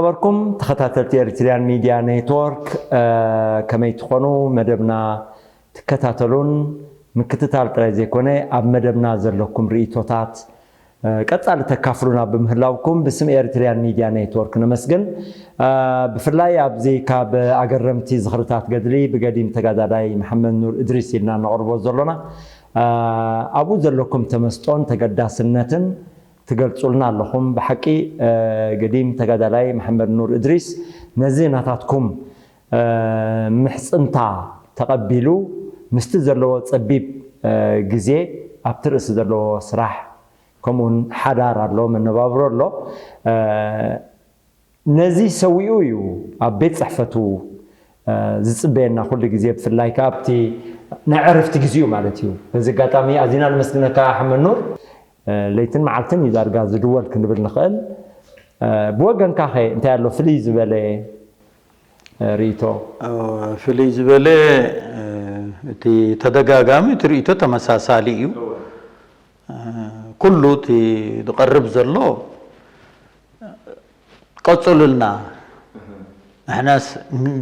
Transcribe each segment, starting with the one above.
ነበርኩም ተኸታተልቲ ኤሪትሪያን ሚድያ ኔትወርክ፣ ከመይ ትኾኑ? መደብና ትከታተሉን ምክትታል ጥራይ ዘይኮነ፣ ኣብ መደብና ዘለኩም ርእይቶታት ቀጻሊ ተካፍሉና ብምህላውኩም ብስም ኤሪትሪያን ሚድያ ኔትወርክ ነመስግን። ብፍላይ ኣብዚ ካብ ኣገረምቲ ዝኽርታት ገድሊ ብገዲም ተጋዳላይ መሓመድ ኑር እድሪስ ኢልና ነቕርቦ ዘሎና፣ ኣብኡ ዘለኩም ተመስጦን ተገዳስነትን ትገልጹልና ኣለኹም። ብሓቂ ገዲም ተጋዳላይ መሓመድ ኑር እድሪስ ነዚ ናታትኩም ምሕጽንታ ተቐቢሉ ምስቲ ዘለዎ ጸቢብ ግዜ ኣብቲ ርእሲ ዘለዎ ስራሕ ከምኡውን ሓዳር ኣሎ፣ መነባብሮ ኣሎ። ነዚ ሰዊኡ እዩ ኣብ ቤት ጽሕፈቱ ዝጽበየና ኩሉ ግዜ፣ ብፍላይ ከኣ ኣብቲ ናይ ዕረፍቲ ግዜኡ ማለት እዩ። በዚ ኣጋጣሚ ኣዚና ነመስግነካ ሓመድ ኑር። ለይትን መዓልትን እዩ ዳርጋ ዝድወል ክንብል ንኽእል። ብወገንካ ኸ እንታይ ኣሎ ፍልይ ዝበለ ርእይቶ? ፍልይ ዝበለ፣ እቲ ተደጋጋሚ እቲ ርእይቶ ተመሳሳሊ እዩ። ኩሉ እቲ ዝቐርብ ዘሎ ቀጽሉልና። ንሕናስ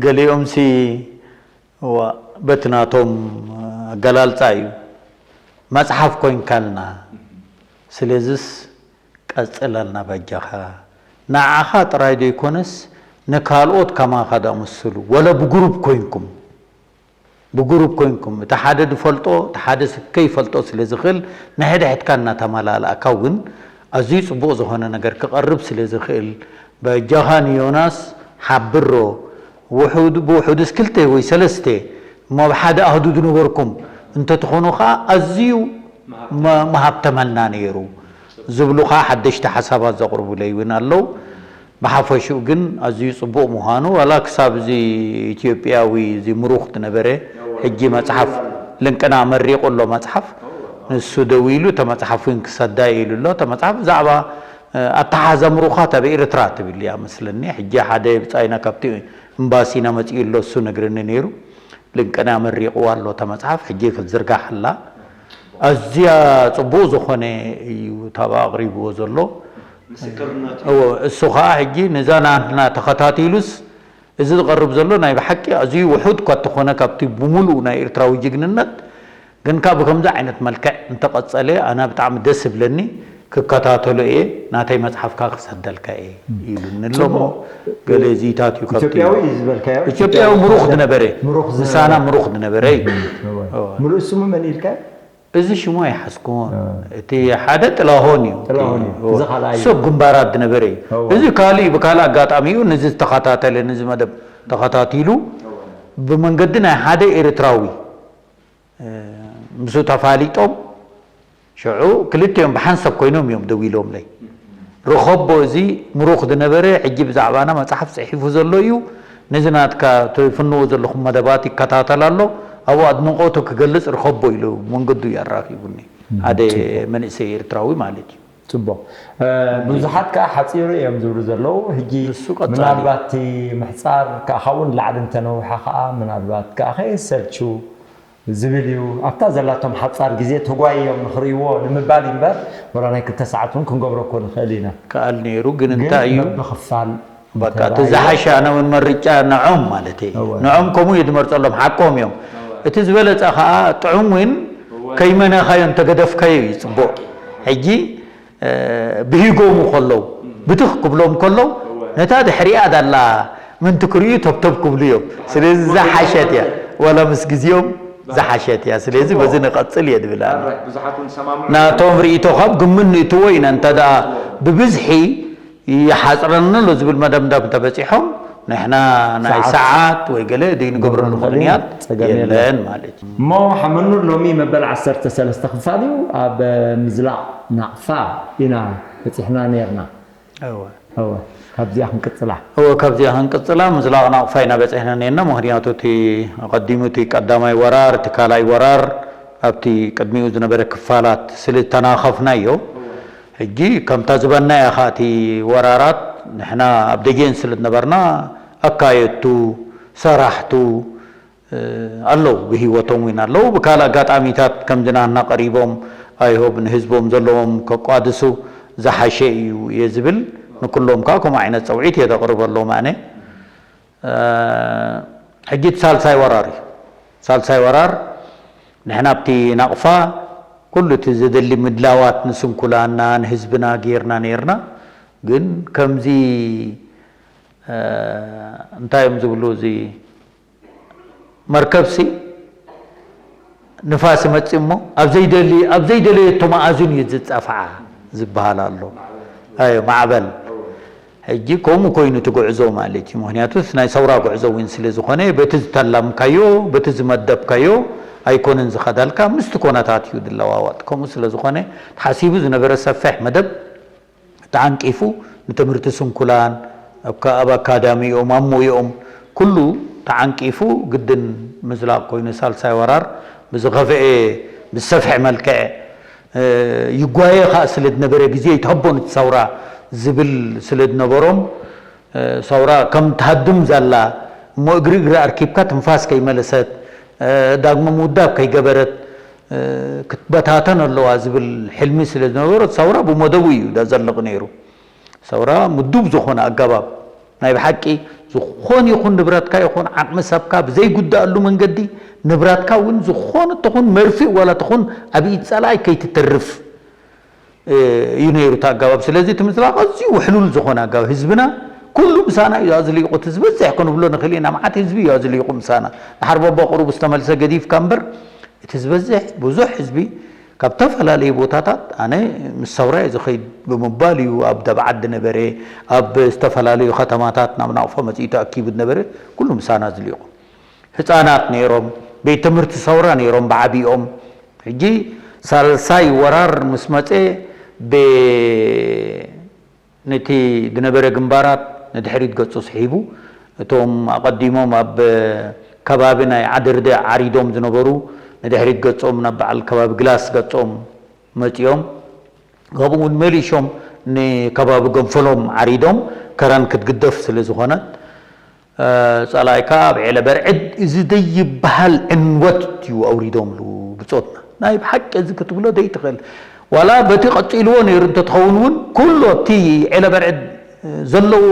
ገሊኦምሲ እዋ፣ በቲ ናቶም ኣገላልጻ እዩ። መጽሓፍ ኮይንካልና። ስለዝስ ቀጽለልና በጃኻ። ንዓኻ ጥራይ ዘይኮነስ ንካልኦት ከማኻ ዳመስሉ። ወለ ብግሩፕ ኮይንኩም። ብግሩፕ ኮይንኩም። እቲ ሓደ ዝፈልጦ፣ እቲ ሓደ ስ-፣ ከይፈልጦ ስለ ዝኽእል ንሕድሕድካ እናተመላላእካ እውን ኣዝዩ ጽቡቕ ዝኾነ ነገር ክቐርብ ስለ ዝኽእል በጃኻ ንዮናስ ሓብሮ። ውሑድ፣ ብውሑድስ ክልተ ወይ ሰለስተ እሞ ኣብ ሓደ ኣህዱ ዝነበርኩም እንተትኾኑ ኸኣ ኣዝዩ መ-፣ ምሃብተመልና ነይሩ ዝብሉ ኸኣ ሓደሽቲ ሓሳባት ዘቕርቡለይ እውን ኣለዉ። ብሓፈሽኡ ግን ኣዝዩ ጽቡቕ ምዃኑ፣ ዋላ ክሳብ እዚ ኢትዮጵያዊ እዚ ምሩኽ ዝነበረ ሕጂ መጽሓፍ ልንቅና መሪቑ ኣሎ መጽሓፍ፣ ንሱ ደው ኢሉ እተ መጽሓፍ እውን ክሰዳ ኢሉ ኣሎ። እተ መጽሓፍ ብዛዕባ፣ እ፣ ኣተሓዛ ምሩኻት ኣብ ኤርትራ ትብል እያ መስለኒ። ሕጂ ሓደ ብጻይና ካብቲ ኤምባሲና መጺኡ ኣሎ፣ እሱ ነግረኒ ነይሩ። ልንቅና መሪቕዋ ኣሎ እታ መጽሓፍ፣ ሕጂ ክትዝርጋሕ ኣላ። ኣዝያ ጽቡቕ ዝኾነ እዩ እታ ኣቕሪብዎ ዘሎ። ምስክርነቱ። እዎ፣ እሱ ኸኣ ሕጂ ነዛ ናትና ተኸታቲሉስ፣ እዚ ዝቐርብ ዘሎ ናይ ብሓቂ ኣዝዩ ውሑድ እኳ እንተኾነ ካብቲ ብምሉኡ ናይ ኤርትራዊ ጅግንነት፣ ግን ካብ ከምዚ ዓይነት መልክዕ እንተቐጸለ ኣነ ብጣዕሚ ደስ ይብለኒ፣ ክከታተሎ እየ፣ ናተይ መጽሓፍ ከኣ ክሰደልካ እየ ኢሉኒ ኣሎ እሞ፣ ጽቡቕ። ገለ እዚታት እዩ ካብቲ ኢትዮጵያዊ እዩ ዝበልካዮ? ኢትዮጵያዊ ምሩኽ ዝነበረ፣ ምሳና ምሩኽ ዝነበረ እዩ። እወ። እወ። ምሉእ ስሙ መን ኢልካ? እዚ ሽሙ ኣይሓዝኩዎን። እ። እቲ ሓደ ጥላሁን እዩ። ጥላሁን እዩ። እወ። እዚ ካልኣይ እዩ። ሰብ ግንባራት ዝነበረ እዩ። እወ። እዚ ካልእ እዩ፣ ብካልእ ኣጋጣሚ እዩ፣ ነዚ ዝተኸታተለ፣ ነዚ መደብ ተኸታቲሉ፣ እወ። ብመንገዲ ናይ ሓደ ኤርትራዊ እ፣ ምስኡ ተፋሊጦም፣ ሽዑ ክልቲኦም ብሓንሳብ ኮይኖም እዮም ደዊሎምለይ። ርኸቦ፣ እዚ ምሩኽ ዝነበረ፣ ሕጂ ብዛዕባና መጽሓፍ ጽሒፉ ዘሎ እዩ። ነዚ ናትካ ትፍንዎ ዘለኹም መደባት ይከታተል ኣሎ። ኣብኡ ኣድንቖቱ ክገልጽ ርኸቦ ኢሉ መንገዱ እዩ ኣራኺቡኒ። እም፣ ሓደ ጽቡቕ። መንእሰይ ኤርትራዊ ማለት እዩ። ጽቡቕ። እ፣ ብዙሓት ከኣ ሓጺሩ እዮም ዝብሉ ዘለዉ። ሕጂ ንሱ ቀጻሊ። ምናልባት እቲ ምሕጻር ከኣ ካብኡ ንላዕሊ እንተነውሐ ከኣ ምናልባት ከኣ ከየሰልቹ ዝብል እዩ። ኣብታ ዘላቶም ሓጻር ግዜ ተጓይዮም ንኽርእይዎ ንምባል እዩ እምበር፣ ወላ ናይ ክልተ ሰዓት እውን ክንገብሮ እኮ ንኽእል ኢና። ከኣል ነይሩ፣ ግን ግን እንታይ እዩ? በብኽፋል በቃ፣ እንተ እቲ ዝሓሸ ኣነ እውን መርጫ ንዖም ማለት እዩ። እወ። ንዖም ከምኡ እዩ ዝመርጸሎም፣ ሓቆም እዮም። እወ። እቲ ዝበለጸ ኸኣ ጥዑም እውን እወ። ከይመነኻዮ እንተገደፍካዮ እዩ ጽቡቕ። ሕጂ እ፣ ብሂጎሙ ከለዉ፣ ብትኽ ክብሎም ከለዉ፣ እወ። ነታ ድሕሪኣ ዳላ ምንቲ ክርእዩ ተብተብ ክብሉ እዮም። ስለዚ ዝሓሸት እያ። ወላ ምስ ግዜኦም ዝሓሸት እያ። ስለዚ ጽቡቕ። በዚ ንቐጽል እየ ዝብል ኣነ። ኣረ፣ ብዙሓት እውን ሰማምዑ ናቶም ርእይቶ ካብ ግምት ንእትዎ ኢና። እንተ ደኣ ብብዝሒ ይሓጽረና ኣሎ ዝብል መደምዳም እንተበጺሖም፣ ንሕና ናይ ሰዓት ሰዓት ወይ ገለ ዘይንገብረሉ ክንገብረሉ ምኽንያት ጸገም የለን። የለን ማለት እዩ። እሞ ሓመኑር ሎሚ መበል ዓሰርተ ሰለስተ ክፋል እዩ። ኣብ ምዝላቕ ናቕፋ ኢና በጺሕና ነይርና። እወ። እወ፣ ካብዚኣ ክንቅጽላ። እወ፣ ካብዚኣ ክንቅጽላ ምዝላቕ ናቕፋ ኢና በጺሕና ነይርና። ምኽንያቱ እቲ ኣቐዲሙ እቲ ቀዳማይ ወራር፣ እቲ ካልኣይ ወራር ኣብቲ ቅድሚኡ ዝነበረ ክፋላት ስለ ዝተናኸፍናዮ፣ ሕጂ ከምታ ዝበልናያ ኸኣ እቲ ወራራት ንሕና ኣብ ደጀን ስለ ዝነበርና ኣካየድቱ፣ ሰራሕቱ፣ እ፣ ኣለዉ፣ ብህይወቶም እውን ኣለዉ። ብካልእ ኣጋጣሚታት ከምዚ ናህና ቀሪቦም፣ ኣይሆብ ንህዝቦም ዘለዎም ከቋድሱ ዝሓሸ እዩ እየ ዝብል። ንኩሎም ከዓ ከምኡ ዓይነት ጸውዒት እየ ዘቕርበሎም ኣነ። ሕጂ እቲ ሳልሳይ ወራር እዩ። ሳልሳይ ወራር ንሕና ኣብቲ ናቕፋ ኩሉ እቲ ዘደሊ ምድላዋት ንስንኩላና ንህዝብና ጌርና ኔርና። ግን ከምዚ እንታይ እዮም ዝብሉ፣ እዚ መርከብሲ ንፋስ ይመጽእ እሞ ኣብ ዘይደሊ ኣብ ዘይደለየቶ መኣዝን እዩ ዝጻፍዓ ዝበሃል ኣሎ። ኣዮ ማዕበል። ሕጂ ከምኡ ኮይኑ እቲ ጉዕዞ ማለት እዩ። ምክንያቱ ናይ ሰውራ ጉዕዞ እውን ስለ ዝኾነ በቲ ዝተላምካዮ በቲ ዝመደብካዮ ኣይኮነን ዝኸዳልካ፣ ምስቲ ኮነታት እዩ ዝለዋወጥ። ከምኡ ስለ ዝኾነ ተሓሲቡ ዝነበረ ሰፊሕ መደብ ተዓንቂፉ፣ ንትምህርቲ ስንኩላን ኣብ ኣካዳሚኦም ኣብ ሞይኦም ኩሉ ተዓንቂፉ ግድን ምዝላቕ ኮይኑ ሳልሳይ ወራር ብዝኸፍአ ብዝሰፍሐ መልክዕ ይጓየ ከዓ ስለ ዝነበረ ግዜ ይትሃቦ ንቲ ሰውራ ዝብል ስለ ዝነበሮም ሰውራ ከም ትሃድም ዘላ እሞ እግሪ እግሪ ኣርኪብካ ትንፋስ ከይመለሰት ዳግመ ምውዳብ ከይገበረት ክትበታተን ኣለዋ ዝብል ሕልሚ ስለ ዝነበሮ ሰውራ ብመደቡ እዩ ዘዘልቕ ነይሩ። ሰውራ ምዱብ ዝኾነ ኣገባብ ናይ ብሓቂ ዝኾን ይኹን ንብረትካ ይኹን ዓቕሚ ሰብካ ብዘይጉዳኣሉ መንገዲ ንብረትካ እውን ዝኾነ ትኹን መርፍእ ዋላ ትኹን ኣብ ኢድ ጸላኢ ከይትተርፍ እዩ ነይሩ እቲ ኣገባብ። ስለዚ እቲ ምዝላቕ ኣዝዩ ውሕሉል ዝኾነ ኣገባብ ህዝብና ኩሉ ምሳና እዩ ኣዝሊቑ። እቲ ዝበዝሕ ክንብሎ ንኽእል ኢና፣ መዓት ህዝቢ እዩ ኣዝሊቑ ምሳና። ድሓር በባ ቁሩብ ዝተመልሰ ገዲፍካ እምበር እቲ ዝበዝሕ ብዙሕ ህዝቢ ካብ ዝተፈላለዩ ቦታታት ኣነ ምስ ሰውራ እየ ዝኸይድ ብምባል እዩ ኣብ ደብዓት ዝነበረ ኣብ ዝተፈላለዩ ከተማታት ናብ ናቕፋ መፂኡ ተኣኪቡ ዝነበረ ኩሉ ምሳና ኣዝሊቑ። ህፃናት ነይሮም፣ ቤት ትምህርቲ ሰውራ ነይሮም ብዓቢኦም። ሕጂ ሳልሳይ ወራር ምስ መፀ ብ ነቲ ዝነበረ ግንባራት ንድሕሪት ገጹ ስሒቡ፣ እቶም ኣቐዲሞም ኣብ ከባቢ ናይ ዓደርደ ዓሪዶም ዝነበሩ ንድሕሪት ገጾም ናብ በዓል ከባቢ ግላስ ገጾም መጺኦም፣ ካብኡ እውን መሊሾም ንከባቢ ገንፈሎም ዓሪዶም ከረን ክትግደፍ ስለ ዝኾነት ጸላኢካ ኣብ ዔለ በርዕድ እዚ ደይበሃል ዕንወት እዩ ኣውሪዶምሉ ብጾትና። ናይ ብሓቂ እዚ ክትብሎ ደይትኽእል። ዋላ በቲ ቀጺልዎ ነይሩ እንተትኸውን እውን ኩሉ ኣብቲ ዔለ በርዕድ ዘለዎ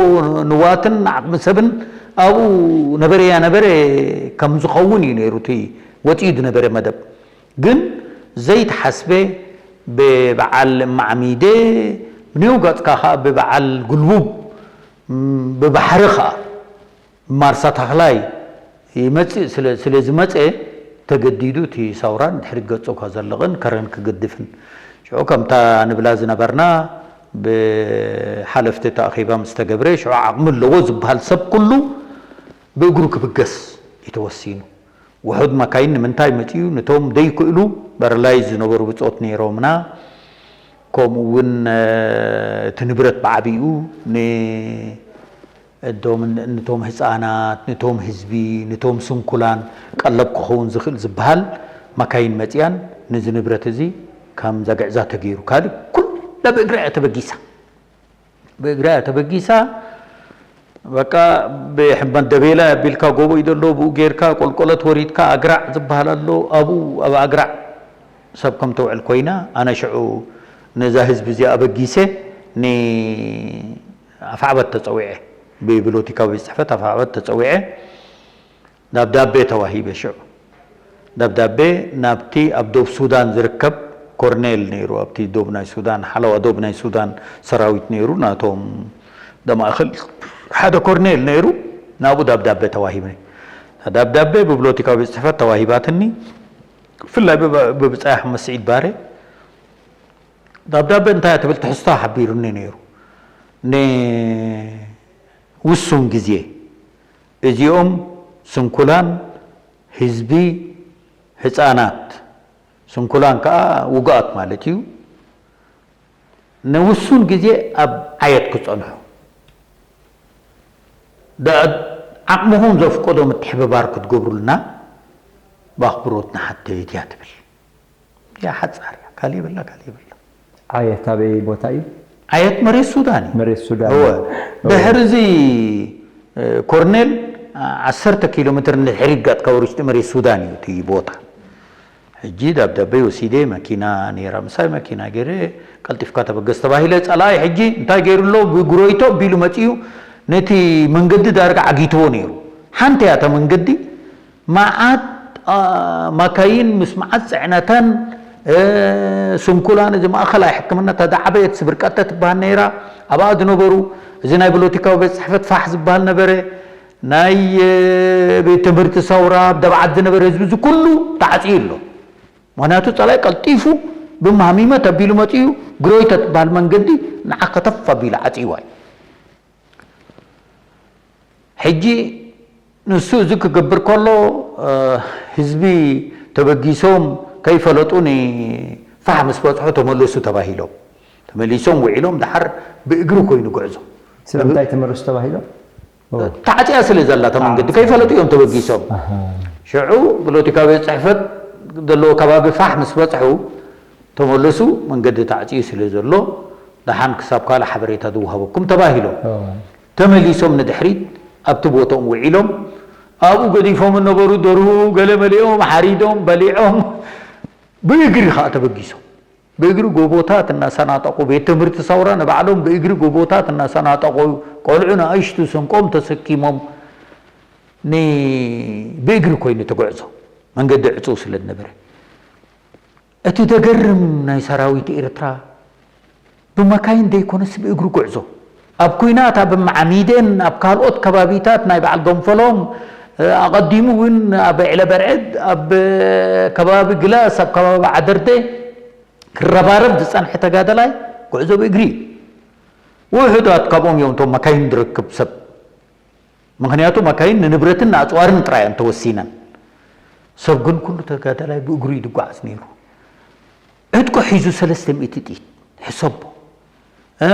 ንዋትን ዓቕሚ ሰብን ኣብኡ ነበረያ ነበረ ከም ዝኸውን እዩ ነይሩ እቲ ወጺኡ ዝነበረ መደብ። ግን ዘይተሓስበ ብበዓል ማዕሚደ ብኔው ገጽካ ከዓ ብበዓል ጉልቡብ ብባሕሪ ከዓ ማርሳ ታኽላይ ይመጽእ ስለ ዝመጸ ተገዲዱ እቲ ሰውራን ድሕሪት ገጹ ከዘልቕን ከረን ክግድፍን ሽዑ ከምታ ንብላ ዝነበርና ብሓለፍቲ ተኣኺባ ምስ ተገብረ ሽዑ ዓቕሚ ኣለዎ ዝበሃል ሰብ ኩሉ ብእግሩ ክብገስ እዩ ተወሲኑ። ውሑድ መካይን ንምንታይ መጺኡ? ነቶም ደይክእሉ በረላይ ዝነበሩ ብጾት ነይሮምና። ከምኡ እውን እቲ ንብረት ብዓቢኡ ንእዶም ንቶም ህፃናት ንቶም ህዝቢ ንቶም ስንኩላን ቀለብ ክኸውን ዝኽእል ዝበሃል መካይን መፅያን ነዚ ንብረት እዚ ከም ዘግዕዛ ተገይሩ። ካልእ ኩላ ብእግራ እያ ተበጊሳ። ብእግራ እያ ተበጊሳ። በቃ ብሕመት ደቤላ ኣቢልካ ጎቦ እዩ ዘሎ፣ ብኡ ጌርካ ቆልቆለት ወሪድካ ኣግራዕ ዝበሃል ኣሎ፣ ኣብኡ ኣብ ኣግራዕ ሰብ ከም ተውዕል ኮይና፣ ኣነ ሽዑ ነዛ ህዝቢ እዚኣ ኣበጊሰ ንኣፍዓበት ተጸዊዐ፣ ብብሎቲካዊ ቤት ጽሕፈት ኣፍዓበት ተጸዊዐ። ደብዳቤ ተዋሂበ። ሽዑ ደብዳቤ ናብቲ ኣብ ዶብ ሱዳን ዝርከብ ኮርኔል ነይሩ፣ ኣብቲ ዶብ ናይ ሱዳን ሓለዋ ዶብ ናይ ሱዳን ሰራዊት ነይሩ፣ ናቶም ደማእኽል ሓደ ኮርኔል ነይሩ። ናብኡ ደብዳቤ ተዋሂበ። ደብዳቤ ብብሎቲካዊ ቤት ጽሕፈት ተዋሂባትኒ። ብፍላይ ብብጻይ ኣሕመድ ስዒድ ባሬ ደብዳቤ እንታይ ትብል ትሕዝቶ ሓቢሩኒ ነይሩ። ንውሱን ግዜ እዚኦም ስንኩላን ህዝቢ፣ ህፃናት፣ ስንኩላን ከዓ ውጉኣት ማለት እዩ፣ ንውሱን ግዜ ኣብ ዓየት ክፀንሑ ዓቕምኹም ዘፍቀዶ ምትሕብባር ክትገብሩልና ብኣኽብሮት ንሓትት እያ ትብል። ያ ሓፃር እያ፣ ካልእ የብላ፣ ካልእ የብላ። ዓየት ኣበይ ቦታ እዩ? ዓየት መሬት ሱዳን እዩ። መሬት ሱዳን እወ። እዩ። እወ። ድሕሪ እዚ ኮርኔል ዓሰርተ ኪሎ ሜትር ንድሕሪት ጋጥ ካብ ውሽጢ መሬት ሱዳን እዩ እቲ ቦታ። ሕጂ ዳብዳበይ ወሲደ፣ መኪና ነይራ ምሳይ፣ መኪና ገይረ ቀልጢፍካ ተበገስ ተባሂለ። ጸላኢ ሕጂ እንታይ ገይሩ ኣሎ? ብግሮይቶ ቢሉ መጺኡ ነቲ መንገዲ ዳርጋ ዓጊትዎ ነይሩ። ሓንቲ እያ እታ መንገዲ፣ መዓት፣ አ፣ ማካይን ምስ መዓት ጽዕነተን፣ እ፣ ስንኩላን እዚ ማእኸላይ ሕክምና እታ ዝዓበየት ስብርቀተ ትበሃል ነይራ፣ ኣብኣ ዝነበሩ፣ እዚ ናይ ፖለቲካዊ ቤት ጽሕፈት ፋሕ ዝበሃል ነበረ፣ ናይ፣ እ፣ ቤት ትምህርቲ ሰውራ፣ ኣብ ደብዓት ዝነበረ ህዝቢ፣ እዚ ኩሉ ተዓጽዩ ኣሎ። ምኽንያቱ ጸላኢ ቀልጢፉ ብማህሚመት ኣቢሉ መጺኡ፣ ግሮይተ ትበሃል መንገዲ ንዓ ከተፍ ኣቢሉ ዓጽይዋ እዩ። ሕጂ ንሱ እዚ ክገብር ከሎ፣ እ፣ ህዝቢ ተበጊሶም ከይፈለጡ ንፋሕ ምስ በጽሑ ተመለሱ ተባሂሎም። ተመሊሶም ውዒሎም፣ ደሓር ብእግሪ ኮይኑ ጉዕዞ። ስለምንታይ ተመለሱ ተባሂሎም? ኦ። ተዓጽያ ስለ ዘላ እታ መንገዲ፣ ተዓጽያ። ከይፈለጡ እዮም ተበጊሶም። ኣሃ። ሽዑ ፖለቲካዊ ቤት ጽሕፈት ዘለዎ ከባቢ ፋሕ ምስ በጽሑ፣ ተመለሱ፣ መንገዲ ተዓጽዩ ስለ ዘሎ፣ ደሓን ክሳብ ካልእ ሓበሬታ ዝወሃበኩም ተባሂሎም። ኦ። ተመሊሶም ንድሕሪት ኣብቲ ቦትኦም ውዒሎም፣ ኣብኡ ገዲፎም እነበሩ፣ ደርሁ ገለ መሊኦም፣ ሓሪዶም፣ በሊዖም፣ ብእግሪ ኸኣ ተበጊሶም። ብእግሪ ጎቦታት እናሰናጠቑ፣ ቤት ትምህርቲ ሰውራ ንባዕሎም ብእግሪ ጎቦታት እናሰናጠቑ፣ ቆልዑ ንኣሽቱ ስንቆም ተሰኪሞም፣ ን-፣ ብእግሪ ኮይኑ እቲ ጉዕዞ፣ መንገዲ ዕጹው ስለ ዝነበረ። እቲ ዘገርም ናይ ሰራዊት ኤርትራ ብመካይን ዘይኮነስ ብእግሪ ጉዕዞ። ኣብ ኲናት፣ ኣብ ማዓሚደን፣ ኣብ ካልኦት ከባቢታት ናይ በዓል ገንፈሎም፣ እ፣ ኣቐዲሙ እውን ኣብ ዕለ በርዕድ፣ ኣብ ከባቢ ግላስ፣ ኣብ ከባቢ ዓደርደ ክረባረብ ዝጸንሐ ተጋደላይ ጉዕዞ ብእግሪ እዩ። ውሑዳት ካብኦም እዮም እቶም መካይን ዝረክብ ሰብ። ምኽንያቱ መካይን ንንብረትን ንኣጽዋርን ጥራይ እየን ተወሲነን። ሰብ ግን ኩሉ ተጋዳላይ ብእግሩ እዩ ዝጓዓዝ ነይሩ። ዕጥቁ ሒዙ ሰለስተ ሚእቲ ጥይት፣ ሕሰቦ። እ፣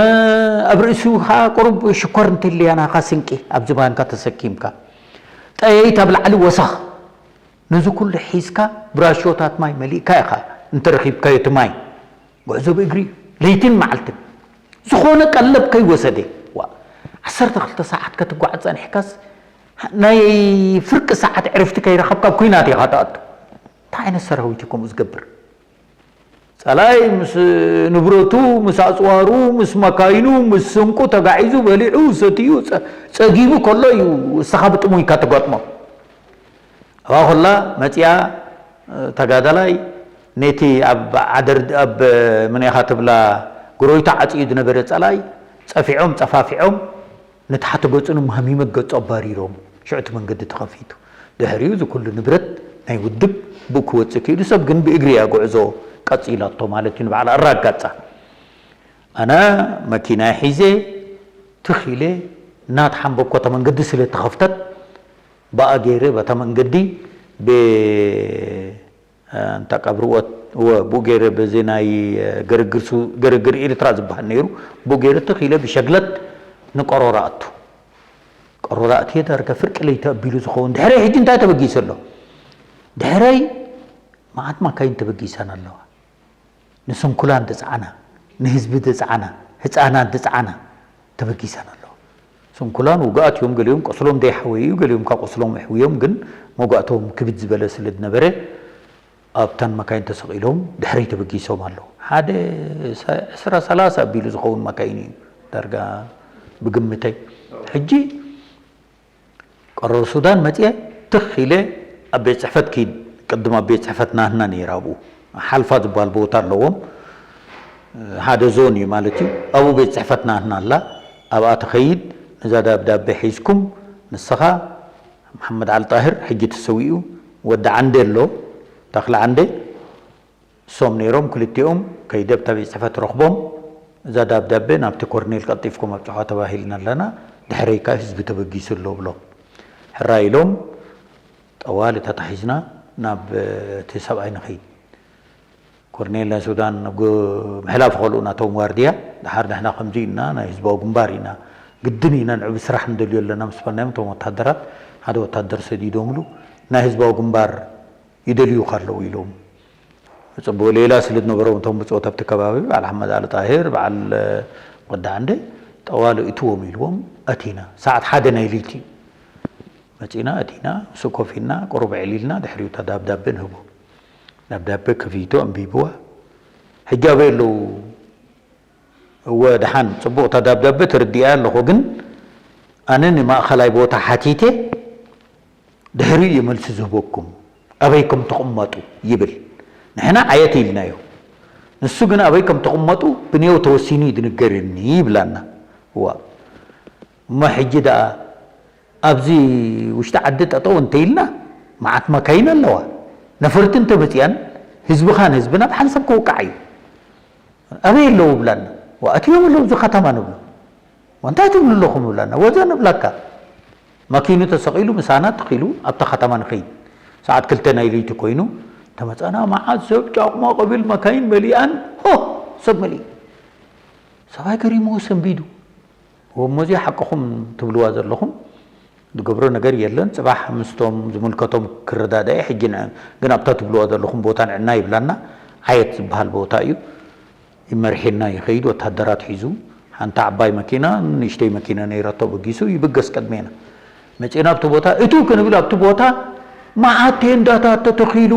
ኣብ ርእሱ ኸኣ ቁሩብ ሽኮር እንተልያ ናኻ ስንቂ ኣብ ዝባንካ ተሰኪምካ። ጠየይት ኣብ ላዕሊ ወሰኽ። ነዚ ኩሉ ሒዝካ ብራሾታት ማይ መሊእካ ኢኻ እንተረኺብካዮ እቲ ማይ። ጉዕዞ ብእግሪ እዩ። ለይትን መዓልትን። ዝኾነ ቀለብ ከይወሰደ። ዋ፣ ዓሰርተ ክልተ ሰዓት ከትጓዓዝ ጸኒሕካስ፣ ናይ ፍርቂ ሰዓት ዕረፍቲ ከይረኸብካ ኣብ ኲናት ኢኻ ትኣቱ። እንታይ ዓይነት ሰራዊት እዩ ከምኡ ዝገብር? ጸላኢ ምስ ንብረቱ፣ ምስ ኣጽዋሩ፣ ምስ መካይኑ፣ ምስ ስንቁ ተጋዒዙ፣ በሊዑ፣ ሰትዩ፣ ጸ-፣ ጸጊቡ ከሎ እዩ እስኻ ብጥሙይካ ትገጥሞ። ኣብኣ ኸላ መጺኣ፣ ተጋዳላይ ነቲ ኣብ ዓደር-፣ ኣብ መን ኢኻ ትብላ፣ ግሮይታ ዓጽዩ ዝነበረ ጸላኢ ጸፊዖም፣ ጸፋፊዖም፣ ንታሕቲ ገጹ ንማህሚመት ገጹ ኣባሪሮም። ሽዑ እቲ መንገዲ ተኸፊቱ። ድሕሪኡ እዚ ኩሉ ንብረት ናይ ውድብ ብኡ ክወጽእ ክኢሉ። ሰብ ግን ብእግሪ እያ ጉዕዞ ቀጺላቶ ማለት እዩ፣ ንባዕላ ኣራጋጻ። ኣነ መኪናይ ሒዘ ትኽ ኢለ እናተሓምበብኩ፣ እታ መንገዲ ስለ እተኸፍተት፣ ብኣ ገይረ በታ መንገዲ ብ-፣ እንታ ቀብሪ ወት-፣ ወ-፣ ብኡ ገይረ በዚ ናይ፣ ገርግር ሱ-፣ ገርግር ኤርትራ ዝበሃል ነይሩ፣ ብኡ ገይረ ትኽ ኢለ ብሸግለት ንቀሮራ ኣቱ። ቀሮራ ኣትየ ዳርጋ ፍርቂ ለይቲ ኣቢሉ ዝኸውን። ድሕረይ ሕጂ እንታይ ተበጊሱ ኣሎ? ድሕረይ መዓት ማካይን ተበጊሰን ኣለዋ። ንስንኩላን ዝጸዓና፣ ንህዝቢ ዝጸዓና፣ ህጻናት ዝጸዓና ተበጊሰን ኣለዋ። ስንኩላን ውጉኣት እዮም፣ ገሊኦም ቆስሎም ዘይሓወዩ፣ ገሊኦም ካብ ቆስሎም ኣሕውዮም፣ ግን መጓእቶም ክብድ ዝበለ ስለ ዝነበረ፣ ኣብተን መካይን ተሰቒሎም ድሕረይ ተበጊሶም ኣለዉ። ሓደ ሰ-፣ ዕስራ ሰላሳ ኣቢሉ ዝኸውን መካይን እዩ ዳርጋ ብግምተይ። ሕጂ ቀረር ሱዳን መጽየ ትኽ ኢለ ኣብ ቤት ጽሕፈት ኪድ፣ ቅድም ኣብ ቤት ጽሕፈት ናህና ነይራ ኣብኡ። ሓልፋ ዝበሃል ቦታ ኣለዎም። ሓደ ዞን እዩ ማለት እዩ። ኣብኡ ቤት ጽሕፈት ናህና ኣላ። ኣብኣ ትኸይድ፣ ነዛ ደብዳቤ ሒዝኩም ንስኻ፣ መሓመድ ዓሊ ጣሂር፣ ሕጂ ተሰዊኡ፣ ወዲ ዓንደ ኣሎ፣ ተኽለ ዓንደ፣ እሶም ነይሮም ክልቲኦም። ከይደ ኣብታ ቤት ጽሕፈት ረኽቦም፣ እዛ ደብዳቤ ናብቲ ኮርኔል ቀልጢፍኩም ኣብጽሖ ተባሂልና ኣለና፣ ድሕረይ ከኣ ህዝቢ ተበጊሱ ኣሎ ብሎም። ሕራይ ኢሎም፣ ጠዋሊ ተታሒዝና ናብ እቲ ሰብኣይ ንኸይድ። ኮርኔል ናይ ሱዳን ግ-፣ ምሕላፍ ከልኡ ናቶም ዋርድያ፣ ደሓር ንሕና ከምዚ ኢና፣ ናይ ህዝባዊ ግንባር ኢና፣ ግድን ኢና ንዕቢ ስራሕ ንደልዮ ኣለና ምስ በልናዮም፣ እቶም ወታደራት ሓደ ወታደር ሰዲዶምሉ፣ ናይ ህዝባዊ ግንባር ይደልዩኻ ኣለዉ ኢሎም። ጽቡቕ ሌላ ስለ ዝነበሮም እቶም ብጾት ኣብቲ ከባቢ፣ በዓል ኣሕመድ ኣሊ ጣሂር፣ በዓል ወዲ ዓንደ፣ ጠዋሊ እትዎም ኢልዎም፣ ኣቲና። ሰዓት ሓደ ናይ ለይቲ እዩ። መጺና፣ ኣቲና፣ ምስ ኮፍ ኢልና፣ ቁሩብ ዕሊልና፣ ድሕሪኡ እታ ደብዳቤ ንህቦም። ደብዳቤ ከፊቱ ኣንቢብዋ። ሕጂ ኣበይ ኣለዉ? እወ፣ ደሓን፣ ጽቡቕ፣ እታ ደብዳቤ ተረዲኣ ኣለኹ፣ ግን ኣነ ንማእኸላይ ቦታ ሓቲተ፣ ድሕሪኡ እየ መልሲ ዝህበኩም፣ ኣበይ ከም ትቕመጡ ይብል። ንሕና ዓየት ኢልናዮ፣ ንሱ ግን ኣበይ ከም ትቕመጡ ብኔው ተወሲኑ እዩ ዝንገረኒ ይብላና። እዋ፣ እሞ ሕጂ ደኣ ኣብዚ ውሽጢ ዓዲ ጠጠው እንተኢልና፣ መዓት መካይን ኣለዋ። ነፈርቲ እንተመፅኣን፣ ህዝብኻን ህዝብና ብሓንሳብ ክውቃዕ እዩ። ኣበይ ኣለዉ ብላና። ዋ፣ ኣትዮም ኣለዉ ኣብዚ ከተማ ንብሎ። ዋ፣ እንታይ ትብሉ ኣለኹም ብላና። ወዘ ንብላካ። ማኪኑ ተሰቒሉ ምሳና ትኺሉ ኣብታ ከተማ ንኸይድ። ሰዓት ክልተ ናይ ለይቲ ኮይኑ፣ ተመፀና፣ መዓት ሰብ ጫቑማ ቀቢል መካይን መሊኣን፣ ሆ፣ ሰብ መሊኡ። ሰብኣይ ገሪምዎ ሰንቢዱ። እሞ እዚኣ ሓቅኹም ትብልዋ ዘለኹም፣ ዝገብሮ ነገር የለን። ጽባሕ ምስቶም ዝምልከቶም ክረዳዳእ ሕጂ ንዐ-፣ ግን ኣብታ ትብልዋ ዘለኹም ቦታ ንዕና ይብላና። ዓየት ዝበሃል ቦታ እዩ። ይመርሒና ይኸይድ፣ ወታደራት ሒዙ። ሓንቲ ዓባይ መኪና፣ ንእሽተይ መኪና ነይራቶ፣ በጊሱ ይብገስ ቅድሜና። መጺና ኣብቲ ቦታ፣ እቱ ክንብል ኣብቲ ቦታ መዓት ቴንዳታት ተተኺሉ፣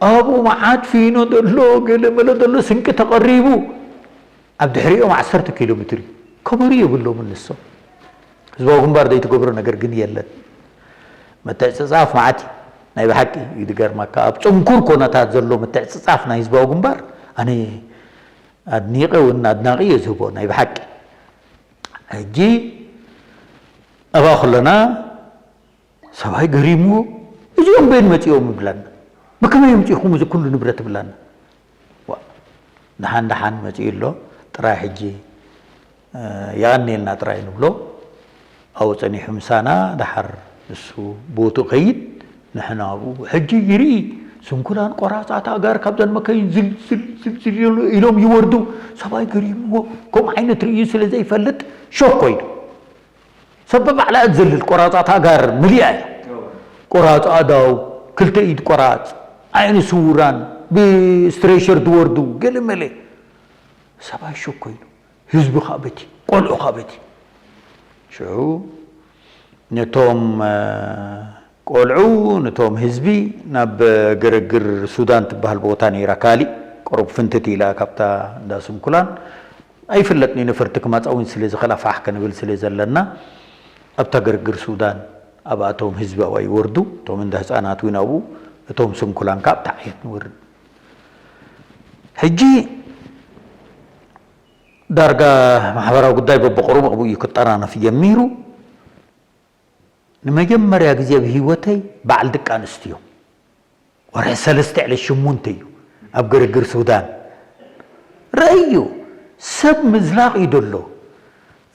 ኣብኡ መዓት ፊኖ ዘሎ፣ ገለ መለ ዘሎ ስንቂ ተቐሪቡ። ኣብ ድሕሪኦም ዓሰርተ ኪሎ ሜትር እዩ። ከበሩ የብሎምን ንሶም። ህዝባዊ ግንባር ዘይትገብሮ ነገር ግን የለን። ምትዕጽጻፍ መዓት እዩ። ናይ ብሓቂ እዩ ዝገርመካ። ኣብ ጽንኩር ኮነታት ዘሎ ምትዕጽጻፍ ናይ ህዝባዊ ግንባር ኣነ ኣድኒቐ እውን ኣድናቒ እየ ዝህቦ ናይ ብሓቂ። ሕጂ ኣብኣ ከለና ሰብኣይ ገሪምዎ፣ "እዚኦም በየን መጺኦም?" ይብለና። "ብከመይ ኣምጺእኹም እዚ ኩሉ ንብረት?" ይብለና። ዋ፣ ደሓን ደሓን መጺኡ ኣሎ፣ ጥራይ ሕጂ፣ እ፣ የቐንየልና ጥራይ ንብሎ። ኣብኡ ጸኒሑ ምሳና፣ ደሓር ንሱ ቦትኡ ከይድ፣ ንሕና ኣብኡ። ሕጂ ይርኢ፣ ስንኩላን ቆራጻት ኣጋር ካብዘን መካይን ዝል፣ ዝል፣ ዝል፣ ዝል ኢሎም፣ ኢሎም ይወርዱ። ሰብኣይ ገሪምዎ፣ ከምኡ ዓይነት ርእዩ ስለ ዘይፈልጥ ሾክ ኮይኑ። ሰብ በባዕላ እያ ትዘልል፣ ቆራጻት ኣጋር መሊኣ እያ። ቆራጽ ኣእዳው፣ ክልተ ኢድ ቆራጽ፣ ዓይኒ ስውራን፣ ብስትሬሸር ዝወርዱ፣ ገለ መለ። ሰብኣይ ሾክ ኮይኑ፣ ህዝቢ ኸኣ በቲ፣ ቆልዑ ኸኣ በቲ። ሽዑ ነቶም፣ እ፣ ቆልዑ፣ ነቶም ህዝቢ ናብ ገረግር ሱዳን ትበሃል ቦታ ነይራ፣ ካሊእ ቁሩብ ፍንትት ኢላ ካብታ እንዳ ስንኩላን። ኣይፍለጥን እዩ፣ ነፈርቲ ክመጻ እውን ስለ ዝኽእላ ፋሕ ክንብል ስለ ዘለና፣ ኣብታ ገረግር ሱዳን ኣብኣቶም ህዝቢ ኣብኣ ይወርዱ፣ እቶም እንዳ ህጻናት እውን ኣብኡ፣ እቶም ስንኩላን ከኣ ኣብታ ዓየት ንወርድ። ሕጂ ዳርጋ ማሕበራዊ ጉዳይ በብቑሩብ ኣብኡ እዩ ክጠናነፍ ጀሚሩ። ንመጀመርያ ግዜ ኣብ ህይወተይ በዓል ደቂ ኣንስትዮ፣ ወርሒ ሰለስተ ዕለት ሽሙንተ እዩ፣ ኣብ ግርግር ሱዳን። ረእዩ፣ ሰብ ምዝላቕ እዩ ዘሎ።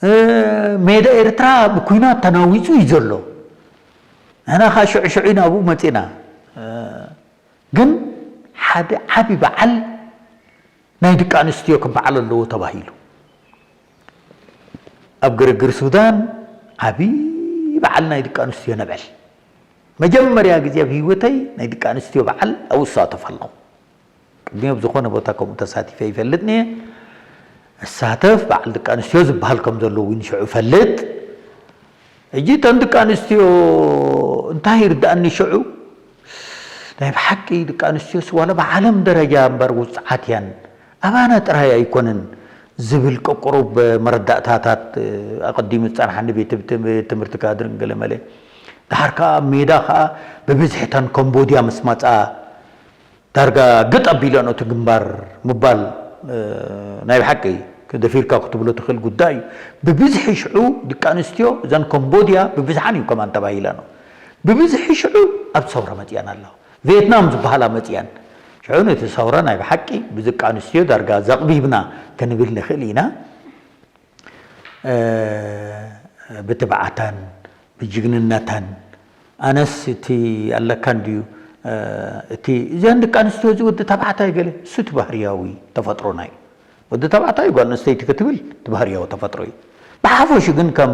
እ፣ ሜዳ ኤርትራ ብኲናት ተናዊጹ እዩ ዘሎ። ንሕና ኸኣ ሽዑ ሽዑ ኢና ኣብኡ መጺና። እ፣ ግን ሓደ ዓቢ በዓል ናይ ደቂ ኣንስትዮ ክበዓል ኣለዎ ተባሂሉ። ኣብ ግርግር ሱዳን ዓቢ በዓል ናይ ደቂ ኣንስትዮ ነብዕል። መጀመርያ ግዜ ኣብ ህይወተይ ናይ ደቂ ኣንስትዮ በዓል ኣብኡ እሳተፍ ኣለኹ። ቅድሚ ኣብ ዝኾነ ቦታ ከምኡ ተሳቲፈ ይፈልጥን እየ። እሳተፍ፣ በዓል ደቂ ኣንስትዮ ዝበሃል ከም ዘሎ እውን ሽዑ እፈልጥ። ሕጂ እተን ደቂ ኣንስትዮ እንታይ ይርድኣኒ ሽዑ? ናይ ብሓቂ ደቂ ኣንስትዮስ ዋላ ብዓለም ደረጃ እምበር ውጽዓት እየን፣ ኣባና ጥራይ ኣይኮነን ዝብል ቅሩብ መረዳእታታት ኣቐዲሙ ዝጸንሓኒ ቤት ትምህርቲ ካድርን ገለመለ። ደሓር ከኣ ኣብ ሜዳ ከኣ ብብዝሒ እተን ኮምቦድያ ምስ መጻ ዳርጋ ግጥ ኣቢለንኦ እቲ ግንባር ምባል፣ እ፣ ናይ ብሓቂ ደፊርካ ክትብሎ ትኽእል ጉዳይ እዩ። ብብዝሒ ሽዑ ደቂ ኣንስትዮ እዘን ኮምቦድያ ብብዝሓን እዩ ከማን ተባሂለንኦ። ብብዝሒ ሽዑ ኣብ ሰውራ መጺኣን ኣለዋ። ቪየትናም ዝበሃላ መጺኣን። ሽዑ ነቲ ሰውራ ናይ ብሓቂ ብደቂ ኣንስትዮ ዳርጋ ዘቕቢብና ክንብል ንኽእል ኢና። እ፣ ብትብዓታን ብጅግንነታን፣ ኣነስ እቲ ኣለካ እንድዩ፣ እ፣ እቲ እዚኣን ደቂ ኣንስትዮ እዚ ወዲ ተባዕታይ ገለ፣ እሱ እቲ ባህርያዊ ተፈጥሮና እዩ። ወዲ ተባዕታይ ጓል ኣንስተይቲ ክትብል እቲ ባህርያዊ ተፈጥሮ እዩ። ብሓፈሹ ግን ከም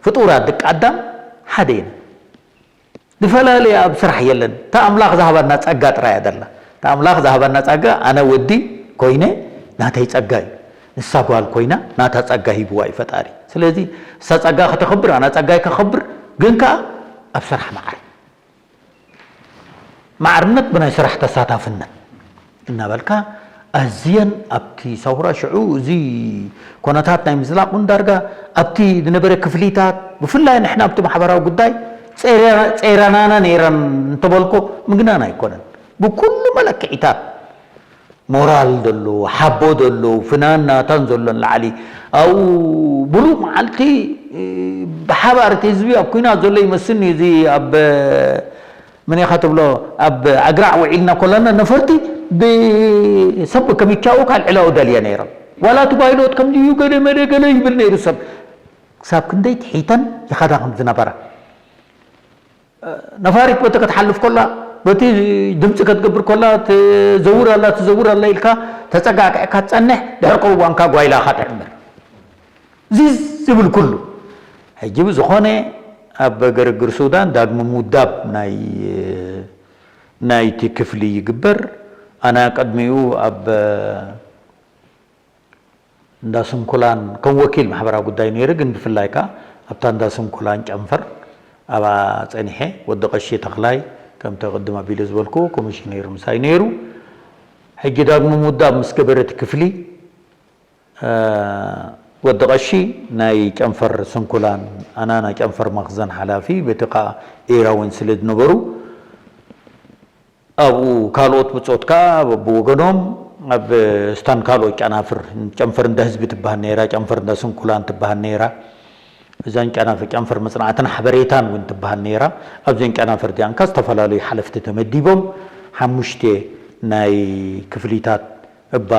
ፍጡራት ደቂ ኣዳም ሓደ ኢና። ዝፈላለየ ኣብ ስራሕ የለን። እታ ኣምላኽ ዝሃባና ጸጋ ጥራይ እያ ዘላ። እታ ኣምላኽ ዝሃባና ጸጋ፣ ኣነ ወዲ ኮይነ ናተይ ጸጋ እዩ። ንሳ ጓል ኮይና ናታ ጸጋ ሂብዋ እዩ ፈጣሪ። ስለዚ ንሳ ጸጋ ከተኽብር፣ ኣነ ጸጋይ ከኽብር፣ ግን ከኣ ኣብ ስራሕ መዓር። ማዕርነት ብናይ ስራሕ ተሳታፍነት እናበልካ ኣዝየን ኣብቲ ሰውራ ሽዑ እዚ ኮነታት ናይ ምዝላቕ እውን ዳርጋ ኣብቲ ዝነበረ ክፍሊታት ብፍላይ ንሕና ኣብቲ ማሕበራዊ ጉዳይ ጸይረ- ጸይረናና ነይረን እንተበልኮ ምግናን ኣይኮነን። ብኩሉ መለክዒታት ሞራል ዘሎ ሓቦ ዘሎ ፍናን ናታን ዘሎ ንላዕሊ ኣብኡ ብሩቕ መዓልቲ ብሓባር እቲ ህዝቢ ኣብ ኩናት ዘሎ ይመስልኒ እዚ ኣብ መን ኢኻ ትብሎ ኣብ ኣግራዕ ውዒልና ኮለና ነፈርቲ ብሰብ ከሚቻኡ ካልዕላኡ ደልየ ነይሮም ዋላ እቲ ፓይሎት ከምዚ እዩ ገለ መለ ገለ ይብል ነይሩ ሰብ ክሳብ ክንደይ ትሒተን ይኸዳ ከም ዝነበራ ነፋሪት በቲ ክትሓልፍ ኮላ በቲ ድምፂ ክትገብር ኮላ ትዘውር ኣላ ትዘውር ኣላ ኢልካ ተፀጋግዕካ ትፀንሕ ድሕር ቀውዋንካ ጓይላኻ ትዕምር እዚ ዝብል ኩሉ ሕጂ ብዝኾነ ኣብ ገርግር ሱዳን ዳግመ ምውዳብ ናይ ናይቲ ክፍሊ ይግበር ኣና ቅድሚኡ ኣብ እንዳ ስንኩላን ከም ወኪል ማሕበራዊ ጉዳይ ነይረ ግን ብፍላይ ከዓ ኣብታ እንዳ ስንኩላን ጨንፈር ኣብኣ ፀኒሐ ወዲ ቀሺ ተኽላይ ከምቲ ቅድም ኣቢለ ዝበልኩ ኮሚሽነር ምሳይ ነይሩ ሕጂ ዳግመ ምውዳብ ምስ ገበረ እቲ ክፍሊ ወዲ ቀሺ ናይ ጨንፈር ስንኩላን ኣና ናይ ጨንፈር መኽዘን ሓላፊ በቲ ከዓ ኤራውን ስለ ዝነበሩ ኣብኡ ካልኦት ብጾት ከኣ በብወገኖም ኣብ ስታን ካልኦት ጨናፍር ጨንፈር እንዳ ህዝቢ ትበሃል ነይራ፣ ጨንፈር እንዳ ስንኩላን ትበሃል ነይራ። እዘን ጨናፍር ጨንፈር መጽናዕትን ሓበሬታን እውን ትበሃል ነይራ። ኣብዘን ጨናፍር እዚኣን ከኣ ዝተፈላለዩ ሓለፍቲ ተመዲቦም ሓሙሽተ ናይ ክፍሊታት እባ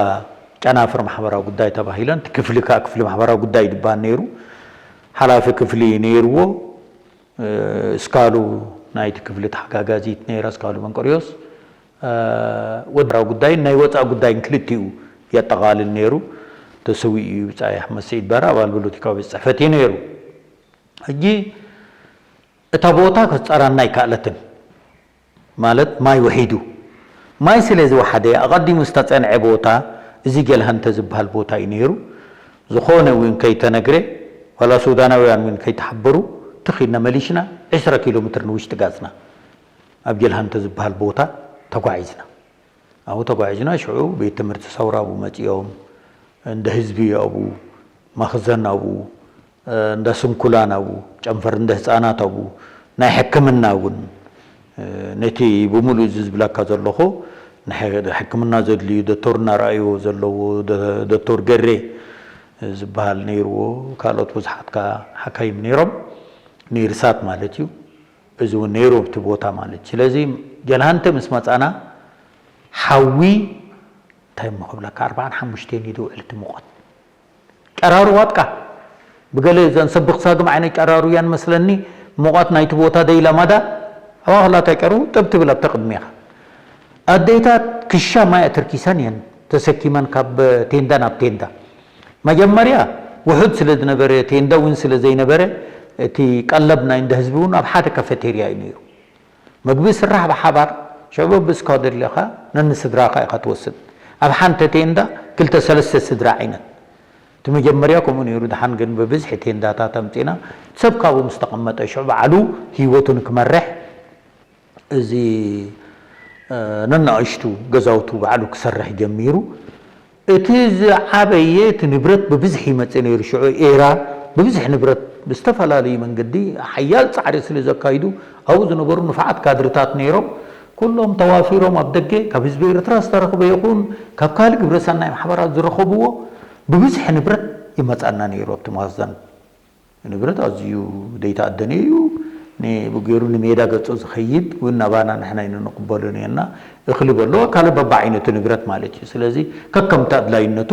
ጨናፍር ማሕበራዊ ጉዳይ ተባሂለን እቲ ክፍሊ ከኣ ክፍሊ ማሕበራዊ ጉዳይ እዩ ዝበሃል ነይሩ። ሓላፊ ክፍሊ ነይርዎ። እስካሉ ናይቲ ክፍሊ ተሓጋጋዚት ነይራ እስካሉ መንቀርዮስ ወድራዊ ጉዳይን ናይ ወፃኢ ጉዳይን ክልቲኡ የጠቓልል ነይሩ ተሰዊኡ እዩ ብፃይ ኣሕመድ ስዒድ ባራ ኣባል ፖለቲካዊ ቤት ፅሕፈት እዩ ነይሩ ሕጂ እታ ቦታ ከፀራና ኣይከኣለትን ማለት ማይ ውሒዱ ማይ ስለ ዝወሓደ ኣቐዲሙ ዝተፀንዐ ቦታ እዚ ጀልሃንተ ዝበሃል ቦታ እዩ ነይሩ ዝኾነ እውን ከይተነግረ ዋላ ሱዳናውያን እውን ከይተሓበሩ ትኺድና መሊሽና ዕስራ ኪሎ ሜትር ንውሽጢ ጋፅና ኣብ ጀልሃንተ ዝበሃል ቦታ ተጓዒዝና ኣብኡ ተጓዒዝና ሽዑ ቤት ትምህርቲ ሰውራ ኣብኡ መፂኦም እንደ ህዝቢ ኣብኡ መኽዘን ኣብኡ እንዳ ስንኩላን ኣብኡ፣ ጨንፈር እንዳ ህፃናት ኣብኡ፣ ናይ ሕክምና እውን ነቲ ብምሉእ እዚ ዝብለካ ዘለኹ ሕክምና ዘድልዩ ዶክተር እናረኣይዎ ዘለዉ ዶክተር ገሬ ዝበሃል ነይርዎ ካልኦት ብዙሓት ከዓ ሓካይም ነይሮም ነይርሳት ማለት እዩ እዚ እውን ነይሩ ኣብቲ ቦታ ማለት እዩ ስለዚ ጀልሃንተ ምስ መፃና ሓዊ እንታይ እሞ ክብለካ ኣርባዓን ሓሙሽተን እዩ ዝውዕል እቲ ሙቐት ጨራሩ ዋጥቃ ብገለ ዘንሰብኽ ሳግም ዓይነት ጨራሩ እያ ንመስለኒ ሙቐት ናይቲ ቦታ ደይለመዳ ኣብኣ ከላታ ጨሩ ጥብ ትብል ኣብቲ ቅድሚኻ ኣደይታት ክሻ ማይ ኣተርኪሰን እየን ተሰኪመን ካብ ቴንዳ ናብ ቴንዳ መጀመርያ ውሑድ ስለ ዝነበረ ቴንዳ እውን ስለ ዘይነበረ እቲ ቀለብ ናይ እንደ ህዝቢ እውን ኣብ ሓደ ካፌቴርያ እዩ ነይሩ ምግቢ ስራሕ ብሓባር ሽዑ በብስካ ደለኻ ነንስድራኻ ኢኻ ትወስድ ኣብ ሓንቲ ቴንዳ ክልተ ሰለስተ ስድራ ዓይነት እቲ መጀመርያ ከምኡ ነይሩ ድሓን ግን ብብዝሒ ቴንዳታት ኣምፂና ሰብ ካብኡ ምስ ተቐመጠ ሽዑ ባዕሉ ህይወቱ ንክመርሕ እዚ ነናእሽቱ ገዛውቱ ባዕሉ ክሰርሕ ጀሚሩ እቲ ዝዓበየ እቲ ንብረት ብብዝሒ ይመፅእ ነይሩ ሽዑ ኤራ ብብዝሒ ንብረት ብዝተፈላለዩ መንገዲ ሓያል ፃዕሪ ስለ ዘካይዱ ኣብኡ ዝነበሩ ንፋዓት ካድርታት ነይሮም ኩሎም ተዋፊሮም ኣብ ደገ ካብ ህዝቢ ኤርትራ ዝተረኽበ ይኹን ካብ ካልእ ግብረሰናይ ማሕበራት ዝረኸብዎ ብብዝሒ ንብረት ይመፃና ነይሩ ኣብቲ መኽዘን ንብረት ኣዝዩ ዘይተኣደነ እዩ ገይሩ ንሜዳ ገጾ ዝኸይድ እውን ናባና ንሕና ኢና ንቕበሎ ነርና እኽሊ በሎ ካልእ በብዓይነቱ ንብረት ማለት እዩ ስለዚ ከከምቲ ኣድላይነቱ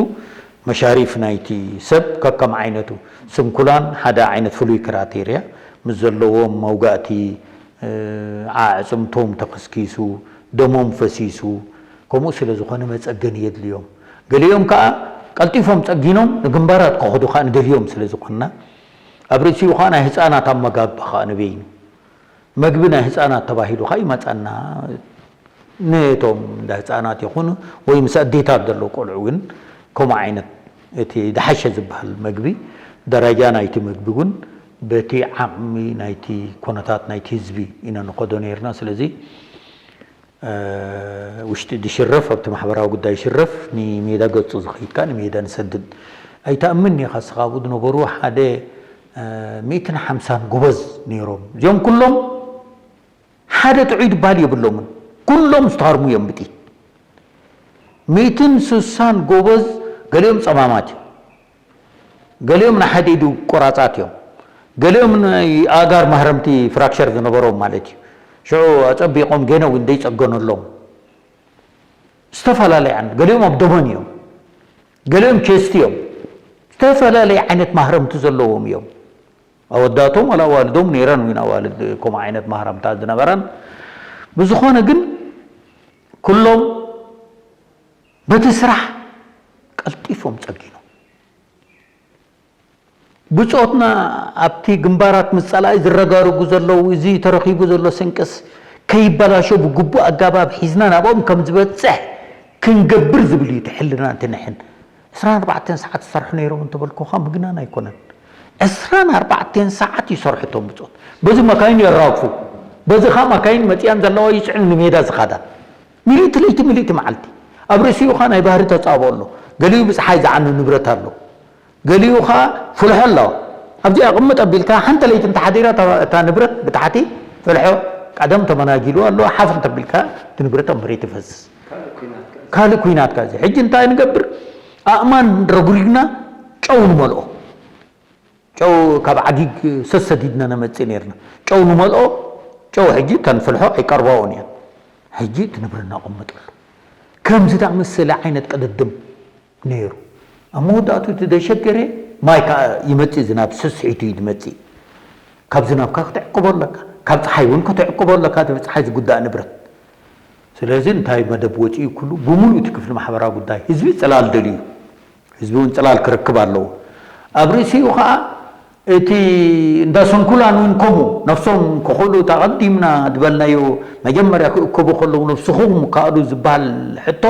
መሻሪፍ ናይቲ ሰብ ከከም ዓይነቱ ስንኩላን ሓደ ዓይነት ፍሉይ ክራቴርያ ምስ ዘለዎም መውጋእቲ ኣዕፅምቶም ተኸስኪሱ ደሞም ፈሲሱ ከምኡ ስለ ዝኾነ መፀገኒ የድልዮም ገሊኦም ከዓ ቀልጢፎም ፀጊኖም ንግንባራት ክኸዱ ከዓ ንደልዮም ስለ ዝኾንና ኣብ ርእሲኡ ከዓ ናይ ህፃናት ኣመጋግባ ከዓ ንበይኑ መግቢ ናይ ህፃናት ተባሂሉ ከዓ ይመፀና ነቶም እንዳ ህፃናት ይኹኑ ወይ ምስ ኣዴታት ዘለዉ ቆልዑ እውን ከምኡ ዓይነት እቲ ዝሓሸ ዝበሃል መግቢ ደረጃ ናይቲ መግቢ እውን በቲ ዓቕሚ ናይቲ ኮነታት ናይቲ ህዝቢ ኢና ንኸዶ ነርና ስለዚ ውሽጢ ድሽረፍ ኣብቲ ማሕበራዊ ጉዳይ ሽረፍ ንሜዳ ገጹ ዝኸይድ ከኣ ንሜዳ ንሰድድ ኣይተኣምን ኢኻ። ስኻ ኣብኡ ዝነበሩ ሓደ ሚእትን ሓምሳን ጎበዝ ነይሮም። እዚኦም ኩሎም ሓደ ጥዑይ ድበሃል የብሎምን። ኩሎም ዝተሃርሙ እዮም ብጥይት። ሚእትን ስሳን ጎበዝ፣ ገሊኦም ጸማማት እዮም። ገሊኦም ንሓደ ኢዱ ቆራጻት እዮም። ገሊኦም ናይ ኣእጋር ማህረምቲ ፍራክቸር ዝነበሮም ማለት እዩ። ሽዑ ኣጸቢቖም ገና እውን ዘይጸገነሎም ዝተፈላለየ ዓይነት፣ ገሊኦም ኣብዶመን እዮም፣ ገሊኦም ቸስቲ እዮም። ዝተፈላለየ ዓይነት ማህረምቲ ዘለዎም እዮም። ኣወዳቶም ዋላ ኣዋልዶም ነይረን እውን ኣዋልድ ከምኡ ዓይነት ማህረምታ ዝነበረን። ብዝኾነ ግን ኩሎም በቲ ስራሕ ቀልጢፎም ጸጊኖም። ብጾትና ኣብቲ ግንባራት ምስ ጸላኢ ዝረጋርጉ ዘለዉ፣ እዚ ተረኺቡ ዘሎ ስንቅስ ከይበላሾ ብግቡእ ኣጋባብ ሒዝና ናብኦም ከም ዝበጽሕ ክንገብር ዝብል እዩ እቲ ሕልናን እቲ ንሕን። ዕስራን ኣርባዕተን ሰዓት ዝሰርሑ ነይሮም እንተበልኩኻ ምግናን ኣይኮነን። ዕስራን ኣርባዕተን ሰዓት ይሰርሑ እቶም ብጾት። በዚ መካይን የራግፉ። በዚ ኸኣ መካይን መጺኣን ዘለዋ ይጽዕኑ ንሜዳ ዝኸዳ። ምልእቲ ለይቲ ምልእቲ መዓልቲ። ኣብ ርእሲኡ ኸኣ ናይ ባህሪ ተጻብኦ ኣሎ። ገሊኡ ብጸሓይ ዝዓኑ ንብረት ኣሎ። ገሊኡ ኸኣ ፍልሖ ኣለዋ። ኣብዚኣ ቅምጥ ኣቢልካ ሓንቲ ለይቲ እንተሓዲራ እታ እታ ንብረት ብታሕቲ ፍልሖ ቀደም ተመናጊሉ ኣሎ። ሓፍ እንተቢልካ እቲ ንብረት ኣብ መሬት ይፈስስ። ካልእ ኲናት ከኣ እዚ። ሕጂ እንታይ ንገብር? ኣእማን ረጉሪግና ጨው ንመልኦ። ጨው ካብ ዓጊግ ሰሰዲድና ነመጽእ ነይርና። ጨው ንመልኦ፣ ጨው ሕጂ እተን ፍልሖ ኣይቀርባኦን እየን። ሕጂ እቲ ንብረት ነቐምጠሉ። ከምዚ ዝኣመሰለ ዓይነት ቅድድም ነይሩ። ኣብ መወዳእቱ እቲ ዘሸገረ ማይ ከኣ ይመጽእ፣ ዝናብ ስስሒቱ እዩ ዝመጽእ። ካብ ዝናብካ ክትዕቅቦ ኣለካ፣ ካብ ጸሓይ እውን ክትዕቅቦ ኣለካ፣ እቲ ብጸሓይ ዝጉዳእ ንብረት። ስለዚ እንታይ መደብ ወጺኡ? ኩሉ ብምሉእ እቲ ክፍሊ ማሕበራዊ ጉዳይ ህዝቢ ጽላል ደልዩ፣ ህዝቢ እውን ጽላል ክረክብ ኣለዎ። ኣብ ርእሲኡ ኸኣ እቲ እንዳ ስንኩላን እውን ከምኡ ነፍሶም ክኽእሉ ተቐዲምና ዝበልናዮ መጀመርያ ክእከቡ ከለዉ ነፍስኹም ከኣሉ ዝበሃል ሕቶ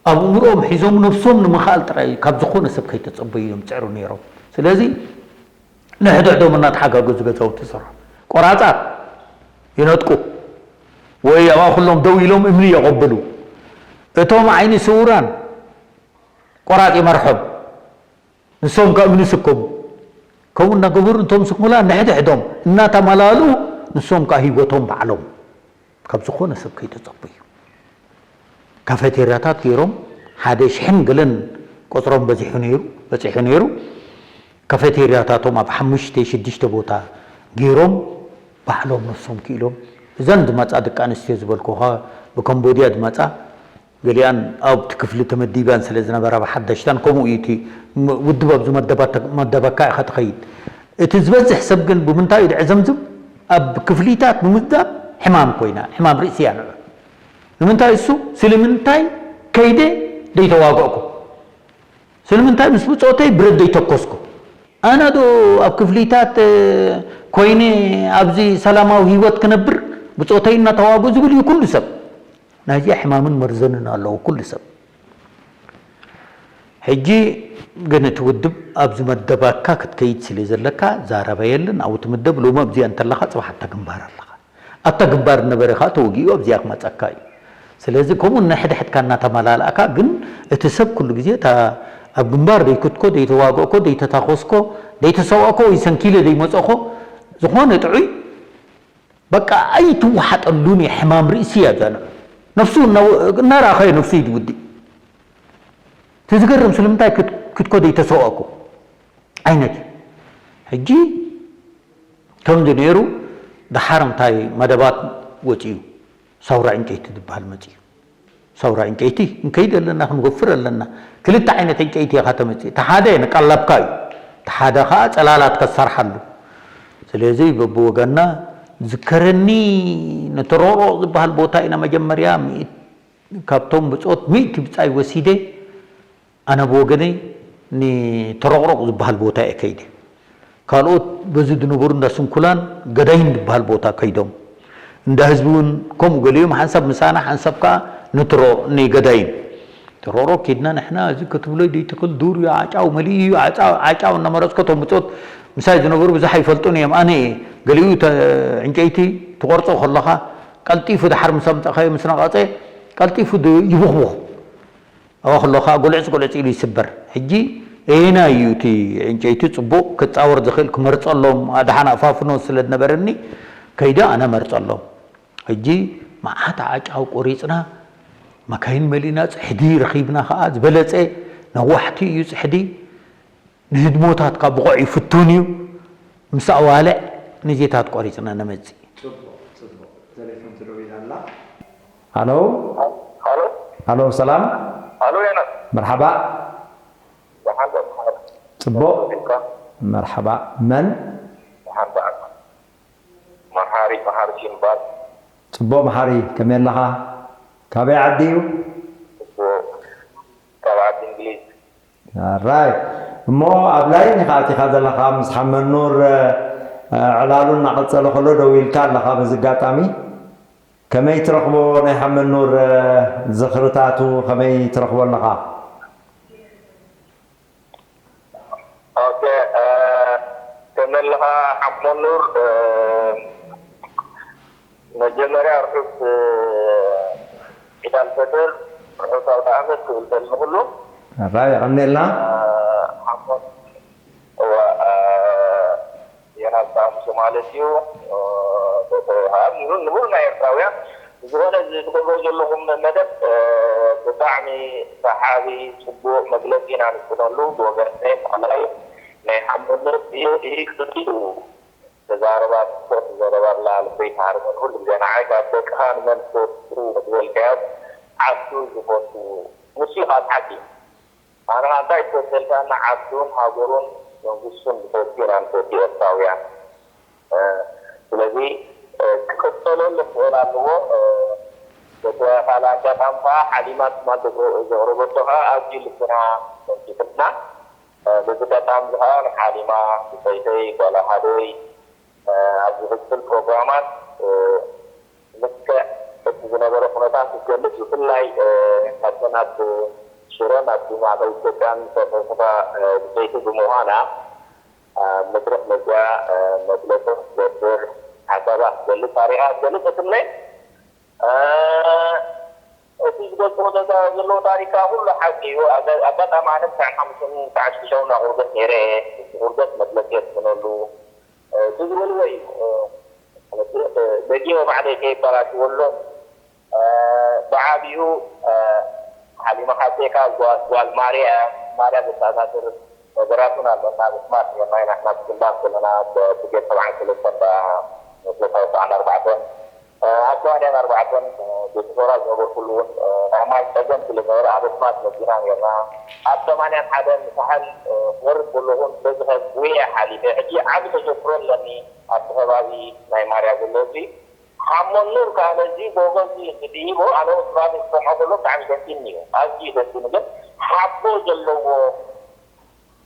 ኣብ እምርኦም ሒዞም ነፍሶም ንምኽኣል ጥራይ ካብ ዝኾነ ሰብ ከይተጸበዩ እዮም ዝጽዕሩ ነይሮም። ስለዚ ንሕድሕዶም እናተሓጋገዙ ገዛውቲ ይሰርሑ። ቆራጻት ይነጥቁ ወይ ኣብኣ ኩሎም ደው ኢሎም እምኒ የቐብሉ። እቶም ዓይኒ ስውራን ቆራጽ ይመርሖም። ንሶም ከኣ እምኒ ይስከሙ። ከምኡ እናገበሩ እቶም ስንኩላን ንሕድሕዶም እናተመላልኡ ንሶም ከኣ ህይወቶም ባዕሎም ካብ ዝኾነ ሰብ ከይተጸበዩ ካፌቴርያታት ገይሮም ሓደ ሽሕን ገለን ቁጽሮም በዚሑ ነይሩ፣ በጺሑ ነይሩ። ካፌቴርያታቶም ኣብ ሓሙሽተ ሽዱሽተ ቦታ ገይሮም ባዕሎም ነፍሶም ክኢሎም እዘን ዝመጻ ደቂ ኣንስትዮ ዝበልኩኻ ብካምቦድያ ዝመጻ ገሊኣን ኣብቲ ክፍሊ ተመዲበን ስለ ዝነበራ ብሓደሽታን ከምኡ እዩ እቲ ም- ውድብ ኣብዚ መደባት- መደበካ ኢኻ ትኸይድ። እቲ ዝበዝሕ ሰብ ግን ብምንታይ እዩ ዝዕዘምዝም? ኣብ ክፍሊታት ብምዛም ሕማም ኮይና ሕማም ርእሲ እያ ንዑ። ንምንታይ እሱ ስለምንታይ ከይደ ደይተዋገእኩ ስለምንታይ ምስ ብጾተይ ብረት ዘይተኮስኩ? ኣነ ዶ ኣብ ክፍሊታት ኮይነ ኣብዚ ሰላማዊ ህይወት ክነብር ብጾተይ እናተዋጉ ዝብል እዩ ኩሉ ሰብ። ናይዚኣ ሕማምን መርዘንን ኣለዎ ኩሉ ሰብ። ሕጂ ግን እቲ ውድብ ኣብዚ መደባካ ክትከይድ ስለ ዘለካ ዛረባ የለን። ኣብኡ ትምደብ። ሎሚ ኣብዚኣ እንተለኻ ጽባሕ ኣብታ ግንባር ኣለኻ። ኣብታ ግንባር ነበረ ከኣ ተወጊኡ ኣብዚኣ ክመጸካ እዩ። ስለዚ ከምኡ ነሕድሕድካ እናተመላላእካ ግን እቲ ሰብ ኩሉ ግዜ እታ ኣብ ግንባር ደይክትኮ ደይተዋገእኮ ደይተታኮስኮ ደይተሰዋእኮ ወይ ሰንኪለ ደይመጸእኮ ዝኾነ ጥዑይ በቃ ኣይትወሓጠሉን እየ። ሕማም ርእሲ እያ እዛ ንዑ። ነፍሱ እናረኣኻዮ ነፍሱ እዩ ዝውድእ። እቲ ዝገርም ስለምንታይ ክትኮ ዘይተሰዋእኩ ዓይነት እዩ። ሕጂ ከምዚ ነይሩ። ደሓር እንታይ መደባት ወፂኡ? ሳውራ ዕንጨይቲ ዝበሃል መፂኡ። ሳውራ ዕንጨይቲ ክንከይድ ኣለና፣ ክንወፍር ኣለና። ክልተ ዓይነት ዕንጨይቲ ኢኻ ተመፅእ። እቲ ሓደ ንቀለብካ እዩ፣ እቲ ሓደ ከዓ ፅላላት ከሰርሓሉ። ስለዚ በብወገንና ዝከረኒ ነቲ ሮሮቕ ዝበሃል ቦታ ኢና መጀመርያ ሚእቲ ካብቶም ብጾት ሚእቲ ብጻይ ወሲደ ኣነ ብወገነይ ንተሮቕሮቕ ዝበሃል ቦታ እየ ከይደ። ካልኦት በዚ ዝነበሩ እንዳ ስንኩላን ገዳይን ዝበሃል ቦታ ከይዶም እንዳ ህዝቢ እውን ከምኡ ገሊኦም ሓንሳብ ምሳና ሓንሳብ ከዓ ንትሮ ንገዳይን ተሮቕሮቕ ኬድና ንሕና እዚ ክትብሎ ዘይትኽእል ዱር እዩ ዓጫው መሊኡ እዩ ዓጫው እናመረፅኮ እቶም ብጾት ምሳይ ዝነበሩ ብዙሕ ኣይፈልጡን እዮም ኣነ እየ ገሊኡ ዕንጨይቲ ትቆርጾ ከለኻ ቀልጢፉ ድሓር ምስ ኣምጻእካዮ ምስ ነቐጸ ቀልጢፉ ድ- ይቡኽቡኽ። ኣብኣ ከሎ ከዓ ጎልዕጽ ጎልዕጽ ኢሉ ይስበር። ሕጂ ኣየናይ እዩ እቲ ዕንጨይቲ ጽቡቕ ክጻወር ዝኽእል ክመርጸሎም፣ ኣድሓን ኣፋፍኖ ስለ ዝነበረኒ ከይደ ኣነ መርጸሎም። ሕጂ መዓት ዓጫው ቆሪጽና፣ መካይን መሊእና፣ ጽሕዲ ረኺብና ከዓ ዝበለጸ ነዋሕቲ እዩ ጽሕዲ። ንህድሞታትካ ብቑዕ እዩ ፍቱን እዩ። ምስ ኣዋልዕ ንዜታት ቆሪጽና ነመጽእ። ጽቡቕ፣ ጽቡቕ። ቴሌፎን ትደውል ኣላ። ሃሎ። ሃሎ። ሃሎ፣ ሰላም። ሃሎ፣ ዮናስ። መርሓባ። ደሓን ዶ? ጽቡቕ። ኢልካ? መርሓባ። መን? ደሓን በዓል። መሓሪ፣ መሓሪ ሲምባል። ጽቡቕ መሓሪ፣ ከመይ ኣለኻ? ካበይ ዓዲ እዩ? ጽቡቕ። ካብ ዓዲ እንግሊዝ። ኣራይ። እሞ ኣብ ላይን ኢኻ ኣቲኻ ዘለኻ፣ ምስ ሓመድ ኑር፣ እ፣ ዕላሉ እናቐጸለ ከሎ ደው ኢልካ ኣለኻ። በዚ ኣጋጣሚ ከመይ ትረኽቦ ናይ ሓመድ ኑር፣ እ፣ ዝኽርታቱ ከመይ ትረኽቦ ኣለኻ? ኦኬ፣ እ፣ ከመይ ኣለኻ ሓመድ ኑር? እ፣ መጀመርያ ርሑስ፣ እ፣ ዒድ ኣልፈጥር፣ ርሑስ ኣውደ ዓመት ክብል ከሎ ንኹሉ። ኣራይ፣ የቐንየልና። እ፣ ሓመድ፣ እዋ፣ እ፣ ዮናስ ኣምሱ ማለት እዩ። እ፣ ንሙሉ፣ ንሙሉ ናይ ኤርትራውያን። ብዝኾነ፣ እዚ ትገብሮ ዘለኹም መደብ፣ እ፣ ብጣዕሚ ሰሓቢ፣ ጽቡቕ መግለጺ ኢና ንጽበየሉ። ብወገነይ፣ ብፍላይ ናይ ሓመድ ኑር እዩ፣ እዩ፣ እዩ። ተዛረባ፣ ትፈቱ ዘረባ ኣላ፣ ልበይ ትሃርመን። ኩሉ ግዜ ንዓይ ካብ ደቅኻ ንመን ትፈቱ ዝበልካዮ ዓዱ ዝፈቱ ንሱ እዩ ካብ ሓቂ። ኣነ ከኣ እንታይ ትፈቱ ተልካና ዓዱን ሃገሩን መንግስቱን ዝፈቱ ኢና ንፈቱ ኤርትራውያን። እ፣ ስለዚ፣ እ፣ ክቕጸለሉ ክኽእል ኣለዎ። እ፣ በቲ ካልእ ኣጋጣሚ ከኣ ሓሊማ ትማል ዘቕረ-፣ ዘቕረበቶ ከኣ ኣዝዩ ልብና መንኪትና። እ፣ በዚ ኣጋጣሚ እዚ ከኣ ንሓሊማ ብጸይተይ፣ ጓል ኣሃደይ፣ እ፣ ኣብ ዝቕጽል ፕሮግራማት፣ እ፣ ልክዕ እቲ ዝነበረ ኩነታት ክትገልጽ፣ ብፍላይ፣ እ፣ ካብተን ኣብ ሽረን ኣብ ማእከል ኢትዮጵያን ዝተሳተፋ፣ እ፣ ብጸይቲ ብምዃና፣ ኣብ መድረኽ መጽያ፣ እ፣ መግለጺ ክትገብር፣ ሓሳባ ክትገልጽ፣ ታሪኻ ክትገልጽ እትምነይ፣ እ፣ እቲ ዝገልጽዎ ዘዛ-፣ ዘለዉ ታሪካ ኩሉ ሓቂ እዩ። ኣጋ-፣ ኣጋጣሚ ኣነ ትስዓን ሓሙሽተን ትስዓን ሽዱሽተን ኣብ ቁርበት ነይረ እየ። እቲ ቁርበት መግለጺ የስፍነሉ፣ እ፣ እቲ ዝበልዎ እዩ። እ፣ ማለት፣ እ፣ ደጊመ ባዕለይ ከይበላሽወሎም፣ እ፣ ብዓቢኡ፣ እ፣ ሓሊማ ሓብተይ ከኣ ጓል፣ ጓል ማርያ፣ ማርያ ዘተኣሳስር ነገራት እውን ኣለና። ብስማት ጌርና ኢና፣ ናብቲ ግንባር ከለና፣ ብ-፣ ብርጌድ ሰብዓን ሰለስተን፣ ብ-፣ ክልተ ሰብዓን ኣርባዕተን፣ እ፣ ኣብ ሰማንያን ኣርባዕተን፣ እ፣ ቤት ሶራ ዝነበርኩሉ እውን፣ እ፣ ናይ ማይ ጸገም ስለ ዝነበረ ኣብ ኣስማት መጺና ኔርና። ኣብ ሰማንያን ሓደን ንሳሕል፣ እ፣ ክወርድ ከለኹን በዚ ኸብዊ እየ ሓሊፈ። ሕጂ ዓቢ ተዘክሮ ኣለኒ ኣብቲ ከባቢ ናይ ማርያ ዘሎ ህዝቢ። ሓመድ ኑር ከኣ ነዚ ብወገንዚ ክድይቦ ኣነ እውን ስራቢ ክሰምዖ ከሎ ብጣዕሚ ደንጊኒ እዩ። ኣዝዩ ደንጊኒ። ግን ሓቦ ዘለዎ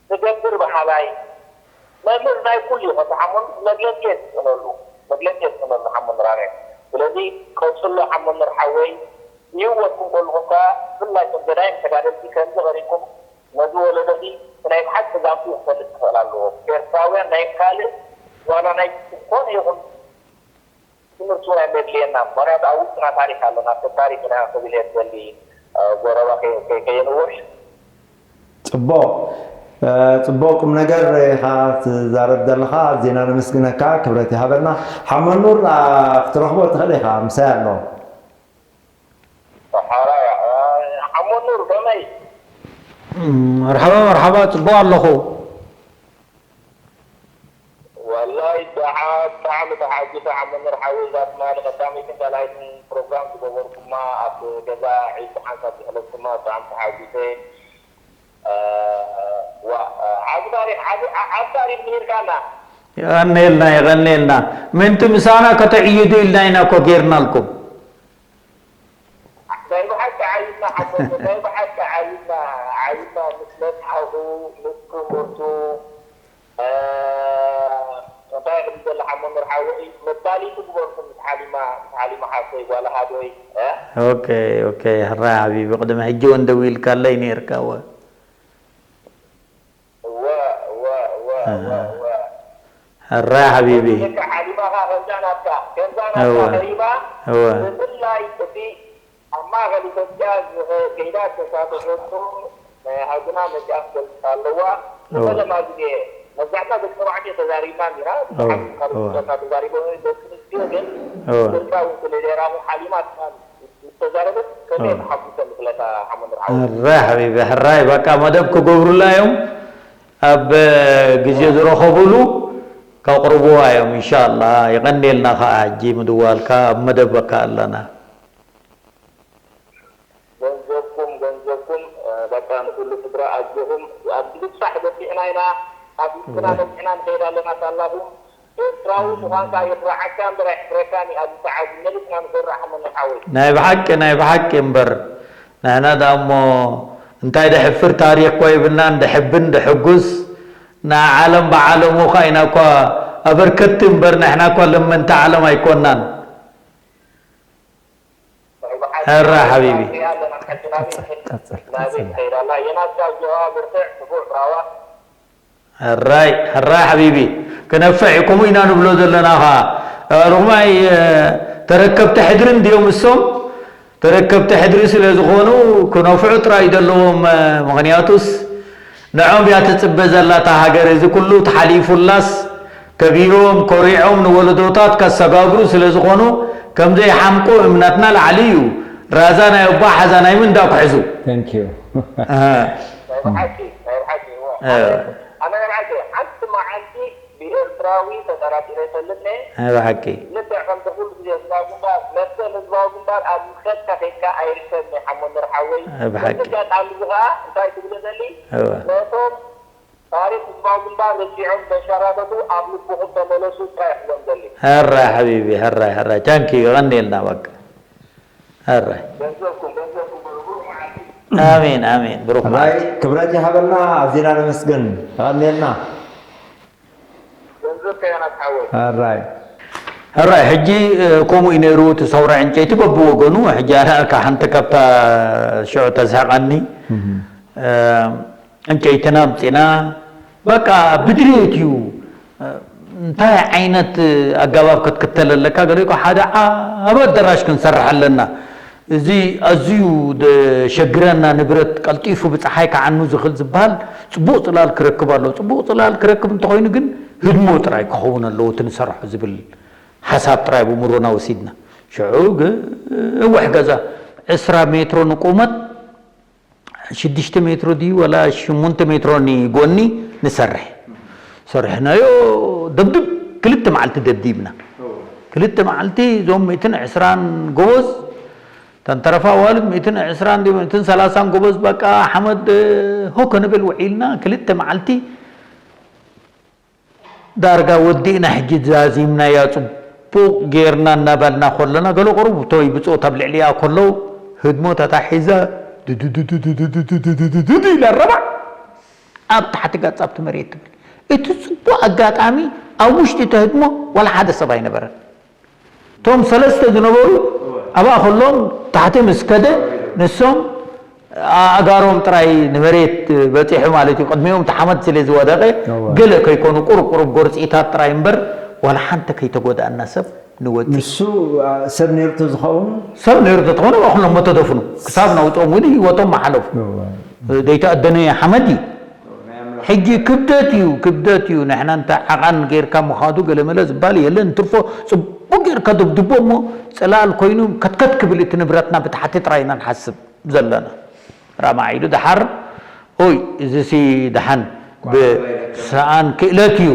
ክገብር በሃላይ መምህር ናይ ኩሉ እዩ። ከምቲ ሓመድ ኑር መግለጺ የስእነሉ፣ መግለጺ የስእነሉ ሓመድ ኑር ኣነ። ስለዚ ቀጽሎ ሓመድ ኑር ሓወይ፣ ብህይወትኩም ከለኹም ከኣ ብፍላይ እቶም ገዳይም ተጋደልቲ ከምዚ ቀሪብኩም ነዚ ወለዶ እዚ እቲ ናይ ብሓቂ ዛንትኡ ክፈልጥ ክኽእል ኣለዎ። ኤርትራውያን ናይ ካልእ ዋላ ናይ ዝኾነ ይኹን ትምህርቲ እውን ኣይመድልየና። ምኽንያቱ ኣብ ውሽጥና ታሪኽ ኣለና፣ ሰብ ታሪኽ ኢና ክብል እየ ዝደሊ፣ እ፣ ዘረባ ከየ-፣ ከየ-፣ ከየንውሕ። ጽቡቕ፣ እ፣ ጽቡቕ ቁም ነገር ኢኻ ትዛረብ ዘለኻ። ኣዚና ነመስግነካ፣ ክብረት ይሃበልና። ሓመድ ኑር፣ ኣ፣ ክትረኽቦ ትኽእል ኢኻ፣ ምሳይ ኣሎ። ሓራያ፣ እ፣ ሓመድ ኑር ከመይ? እም፣ መርሓባ፣ መርሓባ፣ ጽቡቕ ኣለኹ። ወላሂ ደሓ-፣ ብጣዕሚ ተሓጒሰ። ሓመድ ኑር ሓወይ፣ እዛ ትማሊ ቀዳመይትን ካልኣይትን ፕሮግራም ዝገበርኩማ ኣብ ገዛ ዒልቲ ሓንሳብ ዘሕለፍኩማ ብጣዕሚ ተሓጒሰ። እ፣ ዋ፣ እ፣ ዓቢ ታሪኽ፣ ዓቢ፣ ዓ-፣ ዓቢ ታሪኽ ምሂርካና። የቐንየልና፣ የቐንየልና። ምእንቲ ምሳና ከተዕይዱ ኢልና ኢና እኮ ጌርናልኩም። ናይ ብሓቂ ዓቢድና ሓጎስ፣ ናይ ብሓቂ ዓቢድና፣ ዓቢድና ምስ መጽሓፉ፣ ምስ ትምህርቱ፣ እ፣ እንታይ ክብል ዘለ ሓመድ ኑር ሓወይ፣ መባሊቱ ግበርኩም ምስ ሓሊማ፣ ምስ ሓሊማ ሓፍተይ ጓል ኣሃዶይ፣ እ? ኦኬ፣ ኦኬ፣ ሕራይ ሓቢቢ፣ ቅድሚ ሕጂ እውን ደዊልካለይ ነይርካ፣ እወ። እወ፣ እወ፣ እወ፣ እወ፣ እወ። ሕራይ ሓቢቢ። ደቂ ሓሊማኻ ከምዛ ናትካ፣ ከምዛ እወ። ተሪባ እወ። ብፍላይ እቲ ኣብ ማእኸል ኢትዮጵያ ዝኸይዳ ተሳተፈቶ ናይ ሃገርና መጽኣ ክገልጽ ኣለዋ። እወ። ፈለማ ግዜ መብዛሕትና ደቂ ተባዕትዮ ተዛሪብና ኢና። ብዙሓት እወ። ካብ እወ። ደቅና ተዛሪቦ፣ ደቂ ኣንስትዮ ግን እወ። ብርካዊ ስለ ዘይራኹ ሓሊማ ትማል ዝተዛረበት ከመይ እወ። ተሓጒሰ ምክለታ ሓመድ ሓወ ሕራይ ሓቢቢ ሕራይ በቃ መደብ ክገብሩላ እዮም ኣብ ግዜ ዝረኸቡሉ ከቕርብዋ እዮም ኢንሻላ። የቐንየልና ከዓ ሕጂ ምድዋልካ ኣብ መደብ በቃ ኣለና። ገንዘብኩም ገንዘብኩም በቃ ንኩሉ ስድራ ኣጆኹም። ኣብ ብብዝሕ በፂሕና ኢና፣ ኣብ ውስጥና በፂሕና ንኸይድ ኣለና ሳላኹም። ኤርትራዊ ምዃንካ የኩርዓካ እምበር ኣየሕፍረካን እዩ። ኣብዚ ሰዓት መሊስና ንኮርዕ ሓመድ ሓወይ። ናይ ብሓቂ ናይ ብሓቂ እምበር ንሕና ዳሞ እንታይ ደሕፍር ታሪኽ ኮይብናን ደሕብን ደሕጉስ ንዓለም ብዓለሙ ካ ኢና እኳ ኣበርከቲ እምበር ንሕና እኳ ለመንቲ ዓለም ኣይኮናን። ሕራ ሓቢቢ። ሕራይ ሕራይ ሓቢቢ ክነፍዕ እዩ ከምኡ ኢና ንብሎ ዘለና ኸዓ ርጉማይ ተረከብቲ ሕድሪ እንድዮም እሶም ተረከብቲ ሕድሪ ስለ ዝኾኑ ክነፍዑ ጥራይ ዘለዎም ምኽንያቱስ ንዖም እያ ትፅበ ዘላ እታ ሃገር እዚ ኩሉ ተሓሊፉላስ ከቢሮም ኮሪዖም ንወለዶታት ከሰጋግሩ ስለ ዝኾኑ ከምዘይሓምቁ እምነትና ላዕሊ እዩ። ራዛ ናይ ኣቦ ሓዛ ናይ ምንዳ ክሕዙ። Thank you። ኣሃ። ናይ ብሓቂ ናይ ብሓቂ እዎ። ኣዎ። ኣነ ናይ ብሓቂ ሓንቲ መዓልቲ ብኤርትራዊ ተጠራጢረ ይፈልጥ ነየ። ናይ ብሓቂ። ልክዕ ከምቲ ኩሉ ግዜ ህዝባዊ ግንባር መሰል ህዝባዊ ግንባር ኣብ ምኸድካ ከይድካ ኣይርከብን እዩ ሓመድ ሓወይ። ናይ ብሓቂ። በዚ ኣጋጣሚ እዚ ከዓ እንታይ ክብለ ደሊ እወ። ነቶም ታሪኽ ህዝባዊ ግንባር ረሲዖም ዘንሸራተቱ ኣብ ልብኹም ተመለሱ ጥራይ ክብሎም ደሊ። ሕራይ ሓቢቢ ሕራይ ሕራይ ታንኪ ቀንየልና በቃ ሕራይ ገንዘብኩም ገንዘብኩም በሉ ብሩኽ መዓልቲ። ኣሜን ኣሜን ብሩኽ ሕራይ መዓልቲ ክብረት ይሃበልና ኣዚና ነመስግን ቀንየልና። ገንዘብ ከያናት ሓወይ። ሕራይ ሕራይ ሕጂ እ፣ ከምኡ እዩ ነይሩ እቲ ሰውራ ዕንጨይቲ በብወገኑ ሕጂ ኣነ እካ ሓንቲ ካብታ ሽዑ ተስሕቐኒ እ፣ ዕንጨይትና ኣምፂና በቃ ብድሌት እዩ እ፣ እንታይ ዓይነት ኣገባብ ክትክተል ኣለካ ገለ እኮ ሓደ ዓብ ኣደራሽ ክንሰርሕ ኣለና እዚ ኣዝዩ ዘሸግረና ንብረት ቀልጢፉ ብፀሓይ ክዓኑ ዝኽእል ዝበሃል ፅቡቕ ፅላል ክረክብ ኣለዎ። ፅቡቕ ፅላል ክረክብ እንተኾይኑ ግን ህድሞ ጥራይ ክኸውን ኣለዎ እቲ ንሰርሖ ዝብል ሓሳብ ጥራይ ኣብ ኣእምሮና ወሲድና። ሽዑ ግን ነዊሕ ገዛ ዕስራ ሜትሮ ንቁመት ሽዱሽተ ሜትሮ ድዩ ወላ ሽሙንተ ሜትሮ ንጎኒ ንሰርሕ። ሰሪሕናዮ ደብድብ ክልተ መዓልቲ ደብዲብና። ክልተ መዓልቲ እዞም ሚእትን ዕስራን ጎበዝ እተን ተረፋ ኣዋልድ ሚእትን ዕስራን ድዩ ሚእትን ሰላሳን ጎበዝ በቃ ሓመድ ሆ ከንብል ውዒልና ክልተ መዓልቲ ዳርጋ ወዲእና ሕጂ ዛዚምናያ ፅቡቕ ጌርና እናበልና ከለና ገለ ቁሩብ እቶ ይብፅኦት ኣብ ልዕሊኣ ከለዉ ህድሞ ተታሒዛ ድድድድድድድድድድድድድ ኢላ ረባዕ ኣብ ታሕቲ ጋጻብቲ መሬት ትብል። እቲ ፅቡቕ ኣጋጣሚ ኣብ ውሽጢ እቲ ህድሞ ዋላ ሓደ ሰብ ኣይነበረን። እቶም ሰለስተ ዝነበሩ ኣብኣ ከሎም ታሕቲ ምስ ከደ ንሶም ኣእጋሮም ጥራይ ንመሬት በፂሑ ማለት እዩ። ቅድሚኦም እቲ ሓመድ ስለ ዝወደቐ እወ። ገለ ከይኮኑ ቁሩብ ቁሩብ ጎርፂታት ጥራይ እምበር ዋላ ሓንቲ ከይተጎድኣና ሰብ ንወፅእ። ንሱ አ፣ ሰብ ነይሩ ተዝኸውን ሰብ ነይሩ ተትኾነ ኩሎም መተደፍኑ ክሳብ ናውፅኦም እውን ህይወቶም መሓለፉ። እወ። ዘይተኣደነ ሓመድ እዩ። ሕጂ ክብደት እዩ ክብደት እዩ ንሕና እንተ ዓቓን ጌርካ ምኻዱ ገለመለ ዝበሃል የለን። እንትርፎ ፅቡቅ ጌርካ ደብድቦ እሞ ፅላል ኮይኑ ከትከት ክብል እቲ ንብረትና ብታሕቲ ጥራይ ኢና ንሓስብ ዘለና። ራማ ኢሉ ደሓር ኦይ እዚሲ ደሓን ብሰኣን ክእለት እዩ።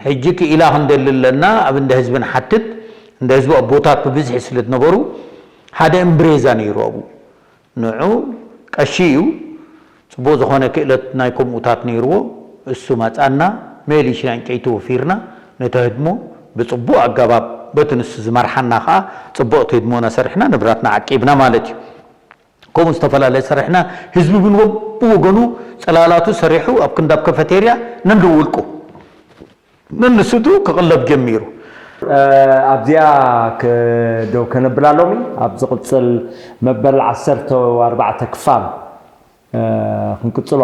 ሕጂ ክኢላ ክንደሊ ኣለና ኣብ እንደ ህዝቢ ንሓትት እንደ ህዝቢ ኣቦታት ብብዝሒ ስለ ዝነበሩ ሓደ እምብሬዛ ነይሩ ኣብኡ ንዑ ቀሺ እዩ። ጽቡቕ ዝኾነ ክእለት ናይ ከምኡታት ነይርዎ። እሱ መጻና፣ ሜሊሽያ ዕንጨይቲ ወፊርና፣ ነቲ ህድሞ ብጽቡቕ ኣገባብ በቲ ንሱ ዝመርሓና ከኣ ጽቡቕቲ ህድሞና ሰሪሕና ንብረትና ዓቂብና ማለት እዩ። ከምኡ ዝተፈላለየ ሰሪሕና፣ ህዝቢ እውን በብወገኑ ጽላላቱ ሰሪሑ ኣብ ክንዲ ኣብ ካፈቴርያ ነንደውልቁ ነንስቱ ክቕለብ ጀሚሩ። ኣብዚኣ ደው ከነብላ ሎሚ ኣብ ዝቕፅል መበል ዓሰርተ ኣርባዕተ ክፋል ክንቅፅሎ።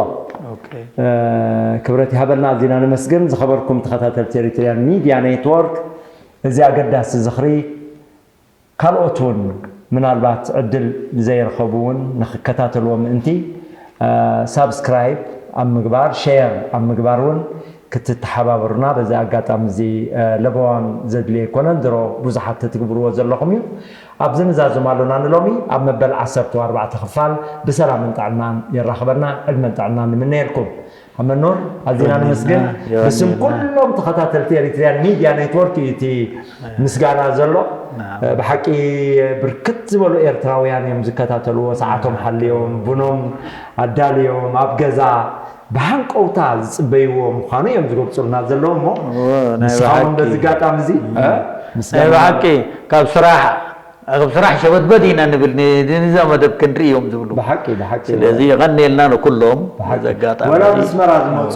ክብረት ይሃበልና ኣዚና ነመስግን። ዝኸበርኩም ተኸታተልቲ ኤሪትሪያን ሚድያ ኔትወርክ እዚ ኣገዳሲ ዝኽሪ ካልኦት እውን ምናልባት ዕድል ዘይረኸቡ እውን ንኽከታተልዎ ምእንቲ ሳብስክራይብ ኣብ ምግባር፣ ሼር ኣብ ምግባር እውን ክትተሓባበሩና በዚ ኣጋጣሚ እዚ ለበዋን ዘድልዮ ኣይኮነን። ድሮ ብዙሓት ተትግብርዎ ዘለኹም እዩ። ኣብዚ ንዛዝም ኣሎና ንሎሚ ኣብ መበል ዓሰርተ ኣርባዕተ ክፋል ብሰላምን ጥዕናን የራኽበና። ዕድመን ጥዕናን ንምነየልኩም። ኣመኖር ኣዚና ንመስግን። ብስም ኩሎም ተኸታተልቲ ኤሪትሪያን ሚድያ ኔትወርክ እዩ እቲ ምስጋና ዘሎ። ብሓቂ ብርክት ዝበሉ ኤርትራውያን እዮም ዝከታተልዎ። ሰዓቶም ሓልዮም፣ ቡኖም ኣዳልዮም፣ ኣብ ገዛ ብሃንቀውታ ዝጽበይዎ ምዃኑ እዮም ዝገልጹልና ዘለዉ። እሞ ንስኻውን በዚ ኣጋጣሚ እዚ ምስጋና። ብሓቂ ካብ ስራሕ ኣብ ስራሕ ሸበድበድ ኢና ንብል፣ ንዛ መደብ ክንርኢ እዮም ዝብሉ። ብሓቂ ብሓቂ። ስለዚ የቐንየልና ንኩሎም። በዚ ኣጋጣሚ ወላ ኣስመራ ዝመፁ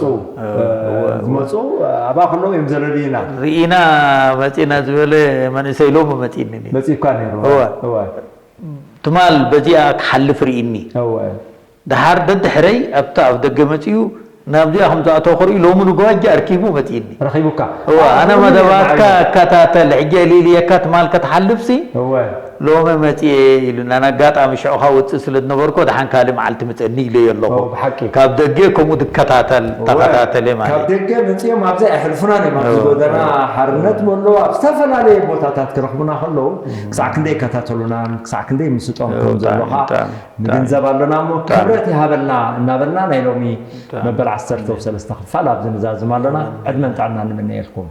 ዝመፁ ኣብኣ ከለዉ እዮም ዘለልዩና። ርኢና መፂና ዝበለ መንእሰይ ሎሚ መፂኒ። መፂእኳ ነይሩ። እወ። ትማል በዚኣ ክሓልፍ ርኢኒ። ደሓር ደድሕረይ ኣብታ ኣብ ደገ መፂኡ ናብዚኣ ከም ዝኣተወ ክርኢ ሎሚ ንግሆ ኣርኪቡ መፂእኒ። ረኺቡካ። እወ፣ ኣነ መደባትካ እከታተል፣ ሕጂ እልልየካ ትማል ክትሓልፍሲ ሎሚ መፂኤ ኢሉና። ኣጋጣሚ ሽዑ ካብ ውፅእ ስለ ዝነበርኩ ደሓን ካልእ መዓልቲ ምፀኒ ኢለዮ ኣለኹ። ካብ ደገ ከምኡ ትከታተል ተኸታተለ ማለት። ካብ ደገ መፂኦም ኣብዛ የሕልፉና እዮም። ኣብዚ ጎደና ሓርነት መሎ ኣብ ዝተፈላለየ ቦታታት ክረኽቡና ከለዉ ክሳዕ ክንደይ ይከታተሉናን ክሳዕ ክንደይ ምስጦም ከም ዘሎ ከዓ ንግንዘብ ኣሎና እሞ ክብረት ይሃበልና እናበልና ናይ ሎሚ መበል ዓሰርተ ሰለስተ ክፋል ኣብዚ ንዛዝም ኣሎና። ዕድመን ጥዕናን ንምነየልኩም።